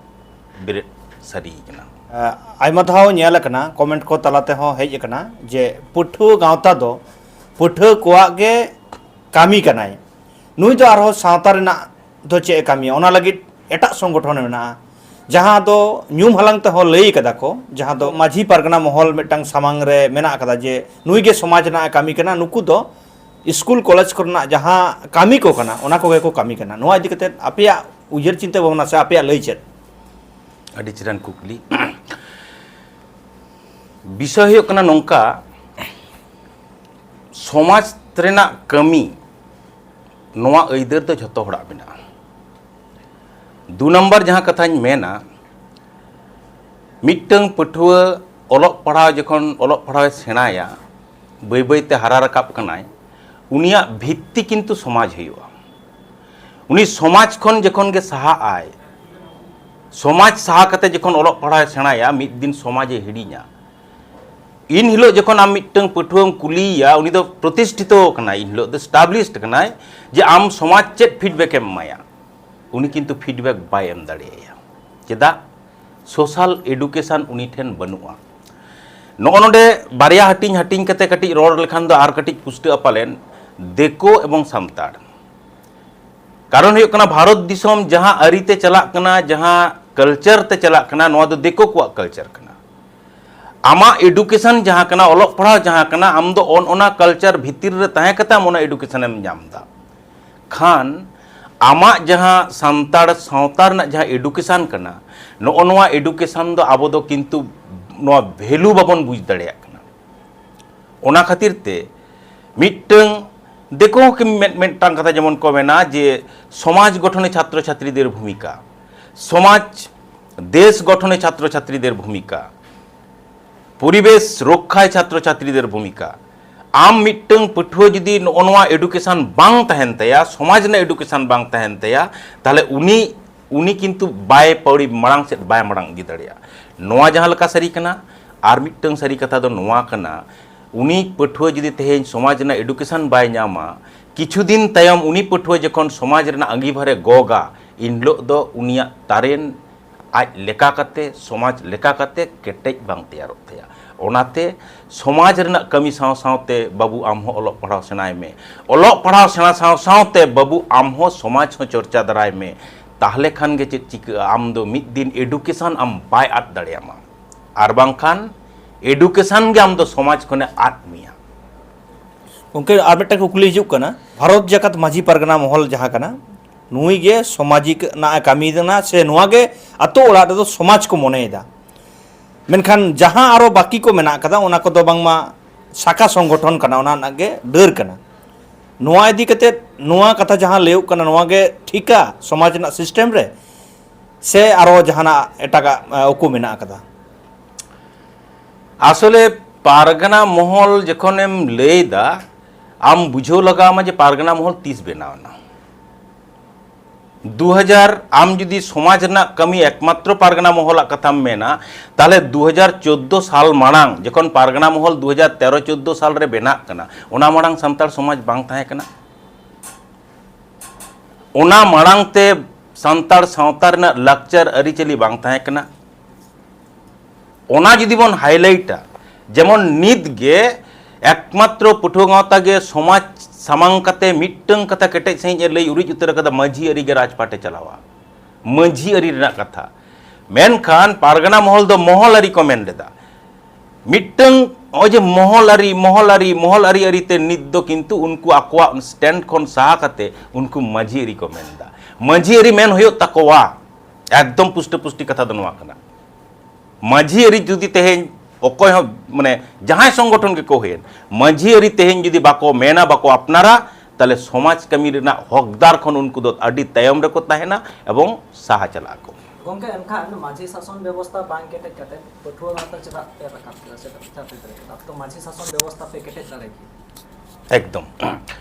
ᱵᱮᱨᱮᱫ ᱥᱟᱹᱨᱤ ᱠᱟᱱᱟ᱾ ᱟᱭᱢᱟ ᱫᱷᱟᱣ ᱧᱮᱞ ᱟᱠᱟᱱᱟ, ᱠᱚᱢᱮᱱᱴ ᱠᱚ ᱛᱟᱞᱟ ᱛᱮᱦᱚᱸ ᱦᱮᱡ ᱟᱠᱟᱱᱟ ᱡᱮ ᱯᱟᱹᱴᱷᱩᱣᱟᱹ ᱜᱟᱶᱛᱟ ᱫᱚ ᱯᱟᱹᱴᱷᱩᱣᱟᱹ ᱠᱚᱣᱟᱜ ᱜᱮ ᱠᱟᱹᱢᱤ ᱠᱟᱱᱟᱭ, ᱱᱩᱭ ᱫᱚ ᱟᱨᱦᱚᱸ ᱥᱟᱶᱛᱟ ᱨᱮᱱᱟᱜ ᱫᱚ ᱪᱮᱫ ᱮ ᱠᱟᱹᱢᱤᱭᱟ, ᱚᱱᱟ ᱞᱟᱹᱜᱤᱫ ᱮᱴᱟᱜ ᱥᱚᱝᱜᱚᱴᱷᱚᱱ ᱢᱮᱱᱟᱜᱼᱟ, ᱡᱟᱦᱟᱸ ᱫᱚ ᱧᱩᱢ ᱦᱟᱞᱟᱝ ᱛᱮᱦᱚᱸ ᱞᱟᱹᱭ ᱠᱟᱫᱟ ᱠᱚ, ᱡᱟᱦᱟᱸ ᱫᱚ ᱢᱟᱹᱡᱷᱤ ᱯᱟᱨᱜᱟᱱᱟ ᱢᱚᱦᱚᱞ ᱢᱤᱫᱴᱟᱝ ᱥᱟᱢᱟᱝ ᱨᱮ ᱢᱮᱱᱟᱜ ᱟᱠᱟᱫᱟ ᱡᱮ ᱱᱩᱭ ᱜᱮ ᱥᱚᱢᱟᱡᱽ ᱨᱮᱱᱟᱜ ᱮ ᱠᱟᱹᱢᱤ ᱠᱟᱱᱟ, ᱱᱩᱠᱩ ᱫᱚ ᱥᱠᱩᱞ ᱠᱚᱞᱮᱡᱽ ᱠᱚᱨᱮᱱᱟᱜ ᱡᱟᱦᱟᱸ ᱠᱟᱹᱢᱤ ᱠᱚ ᱠᱟᱱᱟ ᱚᱱᱟ ᱠᱚᱜᱮ ᱠᱚ ᱠᱟᱹᱢᱤ ᱠᱟᱱᱟ᱾ ᱱᱚᱣᱟ ᱤᱫᱤ ᱠᱟᱛᱮ ᱟᱯᱮᱭᱟᱜ ᱩᱭᱦᱟᱹᱨ ᱪᱤᱱᱛᱟᱹ ᱵᱷᱟᱵᱽᱱᱟ ᱥᱮ ᱟᱯᱮᱭᱟᱜ ᱞᱟᱹᱭ ᱪᱮᱫ? ᱟᱹᱰᱤ ᱪᱮᱦᱨᱟᱱ ᱠᱩᱠᱞᱤ᱾ ᱵᱤᱥᱚᱭ ᱦᱩᱭᱩᱜ ᱠᱟᱱᱟ ᱱᱚᱝᱠᱟ, ᱥᱚᱢᱟᱡᱽ ᱨᱮᱱᱟᱜ ᱠᱟᱹᱢᱤ, ᱱᱚᱣᱟ ᱟᱹᱭᱫᱟᱹᱨ ᱫᱚ ᱡᱷᱚᱛᱚ ᱦᱚᱲᱟᱜ ᱢᱮᱱᱟᱜᱼᱟ᱾ ᱫᱩ ᱱᱟᱢᱵᱟᱨ ᱡᱟᱦᱟᱸ ᱠᱟᱛᱷᱟᱧ ᱢᱮᱱᱟ, ᱢᱤᱫᱴᱟᱝ ᱯᱟᱹᱴᱷᱩᱣᱟᱹ ᱚᱞᱚᱜ ᱯᱟᱲᱦᱟᱣ ᱡᱚᱠᱷᱚᱱ ᱚᱞᱚᱜ ᱯᱟᱲᱦᱟᱣᱮ ᱥᱮᱬᱟᱭᱟ, ᱵᱟᱹᱭ ᱵᱟᱹᱭᱛᱮ ᱦᱟᱨᱟ ᱨᱟᱠᱟᱵ ᱠᱟᱱᱟᱭ, ᱩᱱᱤᱭᱟᱜ ᱵᱷᱤᱛᱛᱤ ᱠᱤᱱᱛᱩ ᱥᱚᱢᱟᱡᱽ ᱦᱩᱭᱩᱜᱼᱟ᱾ ᱩᱱᱤ ᱥᱚᱢᱟᱡᱽ ᱠᱷᱚᱱ ᱡᱚᱠᱷᱚᱱ ᱜᱮ ᱥᱟᱦᱟᱜ ᱟᱭ, ᱥᱚᱢᱟᱡᱽ ᱥᱟᱦᱟ ᱠᱟᱛᱮ ᱡᱚᱠᱷᱚᱱ ᱚᱞᱚᱜ ᱯᱟᱲᱦᱟᱣ ᱮ ᱥᱮᱬᱟᱭᱟ, ᱢᱤᱫ ᱫᱤᱱ ᱥᱚᱢᱟᱡᱽ ᱮ ᱦᱤᱲᱤᱧᱟ᱾ ᱤᱱ ᱦᱤᱞᱳᱜ ᱡᱚᱠᱷᱚᱱ ᱟᱢ ᱢᱤᱫᱴᱟᱝ ᱯᱟᱹᱴᱷᱩᱣᱟᱹᱢ ᱠᱩᱞᱤᱭᱮᱭᱟ, ᱩᱱᱤ ᱫᱚ ᱯᱨᱚᱛᱤᱥᱴᱷᱤᱛᱚ ᱠᱟᱱᱟᱭ, ᱤᱱ ᱦᱤᱞᱳᱜ ᱫᱚ ᱮᱥᱴᱟᱵᱞᱤᱥᱰ ᱠᱟᱱᱟᱭ, ᱡᱮ ᱟᱢ ᱥᱚᱢᱟᱡᱽ ᱪᱮᱫ ᱯᱷᱤᱰᱵᱮᱠ ᱮᱢ ᱮᱢᱟᱭᱟ, ᱩᱱᱤ ᱠᱤᱱᱛᱩ ᱯᱷᱤᱰᱵᱮᱠ ᱵᱟᱭ ᱮᱢ ᱫᱟᱲᱮᱭᱟᱭᱟ᱾ ᱪᱮᱫᱟᱜ? ᱥᱳᱥᱟᱞ ᱮᱰᱩᱠᱮᱥᱚᱱ ᱩᱱᱤ ᱴᱷᱮᱱ ᱵᱟᱹᱱᱩᱜᱼᱟ᱾ ᱱᱚᱜᱼᱚ ᱱᱚᱰᱮ ᱵᱟᱨᱭᱟ ᱦᱟᱹᱴᱤᱧ ᱦᱟᱹᱴᱤᱧ ᱠᱟᱛᱮ ᱠᱟᱹᱴᱤᱡ ᱨᱚᱲ ᱞᱮᱠᱷᱟᱱ ᱫᱚ ᱟᱨ ᱠᱟᱹᱴᱤᱡ ᱯᱩᱥᱴᱟᱹᱜᱼᱟ ᱯᱟᱞᱮᱱ, ᱫᱤᱠᱩ ᱮᱵᱚᱝ ᱥᱟᱱᱛᱟᱲ᱾ ᱠᱟᱨᱚᱱ ᱦᱩᱭᱩᱜ ᱠᱟᱱᱟ, ᱵᱷᱟᱨᱚᱛ ᱫᱤᱥᱚᱢ ᱡᱟᱦᱟᱸ ᱟᱹᱨᱤᱛᱮ ᱪᱟᱞᱟᱜ ᱠᱟᱱᱟ, ᱡᱟᱦᱟᱸ ᱠᱟᱞᱪᱟᱨ ᱛᱮ ᱪᱟᱞᱟᱜ ᱠᱟᱱᱟ, ᱱᱚᱣᱟ ᱫᱚ ᱫᱤᱠᱩ ᱠᱚᱣᱟᱜ ᱠᱟᱞᱪᱟᱨ ᱠᱟᱱᱟ᱾ ᱟᱢᱟᱜ ᱮᱰᱩᱠᱮᱥᱚᱱ ᱡᱟᱦᱟᱸ ᱠᱟᱱᱟ, ᱚᱞᱚᱜ ᱯᱟᱲᱦᱟᱣ ᱡᱟᱦᱟᱸ ᱠᱟᱱᱟ, ᱟᱢ ᱫᱚ ᱚᱱ ᱚᱱᱟ ᱠᱟᱞᱪᱟᱨ ᱵᱷᱤᱛᱤᱨ ᱨᱮ ᱛᱟᱦᱮᱸ ᱠᱟᱛᱮ ᱟᱢ ᱚᱱᱟ ᱮᱰᱩᱠᱮᱥᱚᱱ ᱮᱢ ᱧᱟᱢ ᱮᱫᱟ᱾ ᱠᱷᱟᱱ ᱟᱢᱟᱜ ᱡᱟᱦᱟᱸ ᱥᱟᱱᱛᱟᱲ ᱥᱟᱶᱛᱟ ᱨᱮᱱᱟᱜ ᱡᱟᱦᱟᱸ ᱮᱰᱩᱠᱮᱥᱚᱱ ᱠᱟᱱᱟ, ᱱᱚᱜᱼᱚ ᱱᱚᱣᱟ ᱮᱰᱩᱠᱮᱥᱚᱱ ᱫᱚ ᱟᱵᱚ ᱫᱚ ᱠᱤᱱᱛᱩ ᱱᱚᱣᱟ ᱵᱷᱮᱞᱩ ᱵᱟᱵᱚᱱ ᱵᱩᱡᱽ ᱫᱟᱲᱮᱭᱟᱜ ᱠᱟᱱᱟ᱾ ᱚᱱᱟ ᱠᱷᱟᱹᱛᱤᱨ ᱛᱮ ᱢᱤᱫᱴᱟᱝ ᱫᱤᱠᱩ ᱦᱚᱸ ᱠᱤ ᱢᱤᱫ, ᱢᱤᱫᱴᱟᱝ ᱠᱟᱛᱷᱟ ᱡᱮᱢᱚᱱ ᱠᱚ ᱢᱮᱱᱟ ᱡᱮ ᱥᱚᱢᱟᱡᱽ ᱜᱚᱴᱷᱚᱱᱮ ᱪᱷᱟᱛᱨᱚ ᱪᱷᱟᱛᱨᱤᱫᱮᱨ ᱵᱷᱩᱢᱤᱠᱟ, ᱥᱚᱢᱟᱡᱽ ᱫᱮᱥ ᱜᱚᱴᱷᱚᱱᱮ ᱪᱷᱟᱛᱨᱚ ᱪᱷᱟᱛᱨᱤᱫᱮᱨ ᱵᱷᱩᱢᱤᱠᱟ, ᱯᱚᱨᱤᱵᱮᱥ ᱨᱚᱠᱠᱷᱟᱭ ᱪᱷᱟᱛᱨᱚ ᱪᱷᱟᱛᱨᱤᱫᱮᱨ ᱵᱷᱩᱢᱤᱠᱟ᱾ ᱟᱢ ᱢᱤᱫᱴᱟᱝ ᱯᱟᱹᱴᱷᱩᱣᱟᱹ ᱡᱩᱫᱤ ᱱᱚᱜᱼᱚ ᱱᱚᱣᱟ ᱮᱰᱩᱠᱮᱥᱚᱱ ᱵᱟᱝ ᱛᱟᱦᱮᱱ ᱛᱟᱭᱟ, ᱥᱚᱢᱟᱡᱽ ᱨᱮᱱᱟᱜ ᱮᱰᱩᱠᱮᱥᱚᱱ ᱵᱟᱝ ᱛᱟᱦᱮᱱ ᱛᱟᱭᱟ, ᱛᱟᱦᱚᱞᱮ ᱩᱱᱤ, ᱩᱱᱤ ᱠᱤᱱᱛᱩ ᱵᱟᱭ ᱯᱟᱹᱣᱲᱤ ᱢᱟᱲᱟᱝ ᱥᱮᱫ ᱵᱟᱭ ᱢᱟᱲᱟᱝ ᱤᱫᱤ ᱫᱟᱲᱮᱭᱟᱜᱼᱟ᱾ ᱱᱚᱣᱟ ᱡᱟᱦᱟᱸ ᱞᱮᱠᱟ ᱥᱟᱹᱨᱤ ᱠᱟᱱᱟ, ᱟᱨ ᱢᱤᱫᱴᱟᱝ ᱥᱟᱹᱨᱤ ᱠᱟᱛᱷᱟ ᱫᱚ ᱱᱚᱣᱟ ᱠᱟᱱᱟ, ᱩᱱᱤ ᱯᱟᱹᱴᱷᱩᱣᱟᱹ ᱡᱩᱫᱤ ᱛᱮᱦᱮᱧ ᱥᱚᱢᱟᱡᱽ ᱨᱮᱱᱟᱜ ᱮᱰᱩᱠᱮᱥᱚᱱ ᱵᱟᱭ ᱧᱟᱢᱟ, ᱠᱤᱪᱷᱩ ᱫᱤᱱ ᱛᱟᱭᱚᱢ ᱩᱱᱤ ᱯᱟᱹᱴᱷᱩᱣᱟᱹ ᱡᱚᱠᱷᱚᱱ ᱥᱚᱢᱟᱡᱽ ᱨᱮᱱᱟᱜ ᱟᱺᱜᱤᱵᱷᱟᱨᱮ ᱜᱚᱜᱟ, ᱤᱱ ᱦᱤᱞᱳᱜ ᱫᱚ ᱩᱱᱤᱭᱟᱜ ᱛᱟᱨᱮᱱ ᱟᱡ ᱞᱮᱠᱟ ᱠᱟᱛᱮ, ᱥᱚᱢᱟᱡᱽ ᱞᱮᱠᱟ ᱠᱟᱛᱮ ᱠᱮᱴᱮᱡ ᱵᱟᱝ ᱛᱮᱭᱟᱨᱚᱜ ᱛᱟᱭᱟ᱾ ᱚᱱᱟᱛᱮ ᱥᱚᱢᱟᱡᱽ ᱨᱮᱱᱟᱜ ᱠᱟᱹᱢᱤ ᱥᱟᱶ ᱥᱟᱶᱛᱮ ᱵᱟᱹᱵᱩ ᱟᱢ ᱦᱚᱸ ᱚᱞᱚᱜ ᱯᱟᱲᱦᱟᱣ ᱥᱮᱬᱟᱭ ᱢᱮ᱾ ᱚᱞᱚᱜ ᱯᱟᱲᱦᱟᱣ ᱥᱮᱬᱟ ᱥᱟᱶ ᱥᱟᱶᱛᱮ ᱵᱟᱹᱵᱩ ᱟᱢ ᱦᱚᱸ ᱥᱚᱢᱟᱡᱽ ᱦᱚᱸ ᱪᱚᱨᱪᱟ ᱫᱟᱨᱟᱭ ᱢᱮ᱾ ᱛᱟᱦᱞᱮ ᱠᱷᱟᱱ ᱜᱮ ᱪᱮᱫ ᱪᱤᱠᱟᱹᱜᱼᱟ? ᱟᱢ ᱫᱚ ᱢᱤᱫ ᱫᱤᱱ ᱮᱰᱩᱠᱮᱥᱚᱱ ᱟᱢ ᱵᱟᱭ ᱟᱫ ᱫᱟᱲᱮᱭᱟᱢᱟ, ᱟᱨ ᱵᱟᱝᱠᱷᱟᱱ ᱮᱰᱩᱠᱮᱥᱚᱱ ᱜᱮ ᱟᱢ ᱫᱚ ᱥᱚᱢᱟᱡᱽ ᱠᱷᱚᱱᱮ ᱟᱫ ᱢᱮᱭᱟ᱾ ᱜᱚᱢᱠᱮ, ᱟᱨ ᱢᱤᱫᱴᱟᱝ ᱠᱩᱠᱞᱤ ᱦᱤᱡᱩᱜ ᱠᱟᱱᱟ, ᱵᱷᱟᱨᱚᱛ ᱡᱟᱠᱟᱛ ᱢᱟᱹᱡᱷᱤ ᱯᱟᱨᱜᱟᱱᱟ ᱢᱚᱦᱚᱞ ᱡᱟᱦᱟᱸ ᱠᱟᱱᱟ, ᱱᱩᱭ ᱜᱮ ᱥᱟᱢᱟᱡᱤᱠ ᱨᱮᱱᱟᱜ ᱮ ᱠᱟᱹᱢᱤ ᱠᱟᱱᱟ ᱥᱮ ᱱᱚᱣᱟ ᱜᱮ ᱟᱛᱳ ᱚᱲᱟᱜ ᱨᱮᱫᱚ ᱥᱚᱢᱟᱡᱽ ᱠᱚ ᱢᱚᱱᱮᱭᱮᱫᱟ? ᱢᱮᱱᱠᱷᱟᱱ ᱡᱟᱦᱟᱸ ᱟᱨᱚ ᱵᱟᱹᱠᱤ ᱠᱚ ᱢᱮᱱᱟᱜ ᱠᱟᱫᱟ, ᱚᱱᱟ ᱠᱚᱫᱚ ᱵᱟᱝᱢᱟ ᱥᱟᱠᱷᱟ ᱥᱚᱝᱜᱚᱴᱷᱚᱱ ᱠᱟᱱᱟ, ᱚᱱᱟ ᱨᱮᱱᱟᱜ ᱜᱮ ᱰᱟᱹᱨ ᱠᱟᱱᱟ᱾ ᱱᱚᱣᱟ ᱤᱫᱤ ᱠᱟᱛᱮ ᱱᱚᱣᱟ ᱠᱟᱛᱷᱟ ᱡᱟᱦᱟᱸ ᱞᱟᱹᱭᱚᱜ ᱠᱟᱱᱟ, ᱱᱚᱣᱟ ᱜᱮ ᱴᱷᱤᱠᱟ ᱥᱚᱢᱟᱡᱽ ᱨᱮᱱᱟᱜ ᱥᱤᱥᱴᱮᱢ ᱨᱮ, ᱥᱮ ᱟᱨᱚ ᱡᱟᱦᱟᱱᱟᱜ ᱮᱴᱟᱜᱟᱜ ᱮ, ᱩᱠᱩ ᱢᱮᱱᱟᱜ ᱠᱟᱫᱟ? ᱟᱥᱚᱞᱮ ᱯᱟᱨᱜᱟᱱᱟ ᱢᱚᱦᱚᱞ ᱡᱚᱠᱷᱚᱱᱮᱢ ᱞᱟᱹᱭᱫᱟ, ᱟᱢ ᱵᱩᱡᱷᱟᱹᱣ ᱞᱟᱜᱟᱣ ᱟᱢᱟ ᱡᱮ ᱯᱟᱨᱜᱟᱱᱟ ᱢᱚᱦᱚᱞ ᱛᱤᱥ ᱵᱮᱱᱟᱣ ᱮᱱᱟ᱾ ᱫᱩ ᱦᱟᱡᱟᱨ, ᱟᱢ ᱡᱩᱫᱤ ᱥᱚᱢᱟᱡᱽ ᱨᱮᱱᱟᱜ ᱠᱟᱹᱢᱤ ᱮᱠᱢᱟᱛᱨᱚ ᱯᱟᱨᱜᱟᱱᱟ ᱢᱚᱦᱚᱞᱟᱜ ᱠᱟᱛᱷᱟᱢ ᱢᱮᱱᱟ, ᱛᱟᱦᱞᱮ ᱫᱩ ᱦᱟᱡᱟᱨ ᱪᱳᱫᱽᱫᱳ ᱥᱟᱞ ᱢᱟᱲᱟᱝ, ᱡᱚᱠᱷᱚᱱ ᱯᱟᱨᱜᱟᱱᱟ ᱢᱚᱦᱚᱞ ᱫᱩ ᱦᱟᱡᱟᱨ ᱛᱮᱨᱚ ᱪᱳᱫᱽᱫᱳ ᱥᱟᱞ ᱨᱮ ᱵᱮᱱᱟᱜ ᱠᱟᱱᱟ, ᱚᱱᱟ ᱢᱟᱲᱟᱝ ᱥᱟᱱᱛᱟᱲ ᱥᱚᱢᱟᱡᱽ ᱵᱟᱝ ᱛᱟᱦᱮᱸ ᱠᱟᱱᱟ᱾ ᱚᱱᱟ ᱢᱟᱲᱟᱝ ᱛᱮ ᱥᱟᱱᱛᱟᱲ ᱥᱟᱶᱛᱟ ᱨᱮᱱᱟᱜ ᱞᱟᱠᱪᱟᱨ ᱟᱹᱨᱤᱪᱟᱹᱞᱤ ᱵᱟᱝ ᱛᱟᱦᱮᱸ ᱠᱟᱱᱟ᱾ ᱚᱱᱟ ᱡᱩᱫᱤ ᱵᱚᱱ ᱦᱟᱭᱞᱟᱭᱤᱴᱟ, ᱡᱮᱢᱚᱱ ᱱᱤᱛ ᱜᱮ ᱮᱠᱢᱟᱛᱨᱚ ᱯᱟᱹᱴᱷᱩᱣᱟᱹ ᱜᱟᱶᱛᱟ ᱜᱮ ᱥᱚᱢᱟᱡᱽ ᱥᱟᱢᱟᱝ ᱠᱟᱛᱮ ᱢᱤᱫᱴᱟᱝ ᱠᱟᱛᱷᱟ ᱠᱮᱴᱮᱡ ᱥᱟᱺᱦᱤᱡ ᱮ ᱞᱟᱹᱭ ᱩᱨᱤᱡ ᱩᱛᱟᱹᱨ ᱟᱠᱟᱫᱟ, ᱢᱟᱹᱡᱷᱤ ᱟᱹᱨᱤ ᱜᱮ ᱨᱟᱡᱽᱯᱟᱴ ᱮ ᱪᱟᱞᱟᱣᱟ, ᱢᱟᱹᱡᱷᱤ ᱟᱹᱨᱤ ᱨᱮᱱᱟᱜ ᱠᱟᱛᱷᱟ᱾ ᱢᱮᱱᱠᱷᱟᱱ ᱯᱟᱨᱜᱟᱱᱟ ᱢᱚᱦᱚᱞ ᱫᱚ ᱢᱚᱦᱚᱞ ᱟᱹᱨᱤ ᱠᱚ ᱢᱮᱱ ᱞᱮᱫᱟ᱾ ᱢᱤᱫᱴᱟᱝ ᱱᱚᱜᱼᱚᱭ ᱡᱮ ᱢᱚᱦᱚᱞ ᱟᱹᱨᱤ, ᱢᱚᱦᱚᱞ ᱟᱹᱨᱤ, ᱢᱚᱦᱚᱞ ᱟᱹᱨᱤ ᱟᱹᱨᱤ ᱛᱮ ᱱᱤᱛ ᱫᱚ ᱠᱤᱱᱛᱩ ᱩᱱᱠᱩ ᱟᱠᱚᱣᱟᱜ ᱥᱴᱮᱱᱰ ᱠᱷᱚᱱ ᱥᱟᱦᱟ ᱠᱟᱛᱮ ᱩᱱᱠᱩ ᱢᱟᱹᱡᱷᱤ ᱟᱹᱨᱤ ᱠᱚ ᱢᱮᱱ ᱮᱫᱟ᱾ ᱢᱟᱹᱡᱷᱤ ᱟᱹᱨᱤ ᱢᱮᱱ ᱦᱩᱭᱩᱜ ᱛᱟᱠᱚᱣᱟ᱾ ᱮᱠᱫᱚᱢ ᱯᱩᱥᱴᱟᱹ ᱯᱩᱥᱴᱤ ᱠᱟᱛᱷᱟ ᱫᱚ ᱱᱚᱣᱟ ᱠᱟᱱᱟ᱾ ᱢᱟᱹᱡᱷᱤ ᱟᱹᱨᱤ ᱡᱩᱫᱤ ᱛᱮᱦᱮᱧ ᱚᱠᱚᱭ ᱦᱚᱸ, ᱢᱟᱱᱮ, ᱡᱟᱦᱟᱸᱭ ᱥᱚᱝᱜᱚᱴᱷᱚᱱ ᱜᱮᱠᱚ ᱦᱩᱭᱮᱱ, ᱢᱟᱹᱡᱷᱤ ᱟᱹᱨᱤ ᱛᱮᱦᱮᱧ ᱡᱩᱫᱤ ᱵᱟᱠᱚ ᱢᱮᱱᱟ, ᱵᱟᱠᱚ ᱟᱯᱱᱟᱨᱟ, ᱛᱟᱦᱞᱮ ᱥᱚᱢᱟᱡᱽ ᱠᱟᱹᱢᱤ ᱨᱮᱱᱟᱜ ᱦᱚᱠᱫᱟᱨ ᱠᱷᱚᱱ ᱩᱱᱠᱩ ᱫᱚ ᱟᱹᱰᱤ ᱛᱟᱭᱚᱢ ᱨᱮᱠᱚ ᱛᱟᱦᱮᱱᱟ ᱮᱵᱚᱝ ᱥᱟᱦᱟ ᱪᱟᱞᱟᱜ ᱟᱠᱚ᱾ ᱜᱚᱢᱠᱮ, ᱮᱱᱠᱷᱟᱱ ᱢᱟᱹᱡᱷᱤ ᱥᱟᱥᱚᱱ ᱵᱮᱵᱚᱥᱛᱷᱟ ᱵᱟᱝ ᱠᱮᱴᱮᱡ ᱠᱟᱛᱮ ᱯᱟᱹᱴᱷᱩᱣᱟᱹ ᱜᱟᱶᱛᱟ ᱪᱮᱫᱟᱜ ᱯᱮ ᱨᱟᱠᱟᱵ ᱠᱮᱫᱟ, ᱪᱮᱫᱟᱜ ᱪᱮᱫᱟᱜ ᱯᱮ ᱵᱮᱨᱮᱫ ᱠᱮᱫᱟ? ᱟᱯᱮ ᱛᱚ ᱢᱟᱹᱡᱷᱤ ᱥᱟᱥᱚᱱ ᱵᱮᱵᱚᱥᱛᱷᱟ ᱯᱮ ᱠᱮᱴᱮᱡ ᱫᱟᱲᱮ ᱠᱮᱭᱟ᱾ ᱮᱠᱫᱚᱢ᱾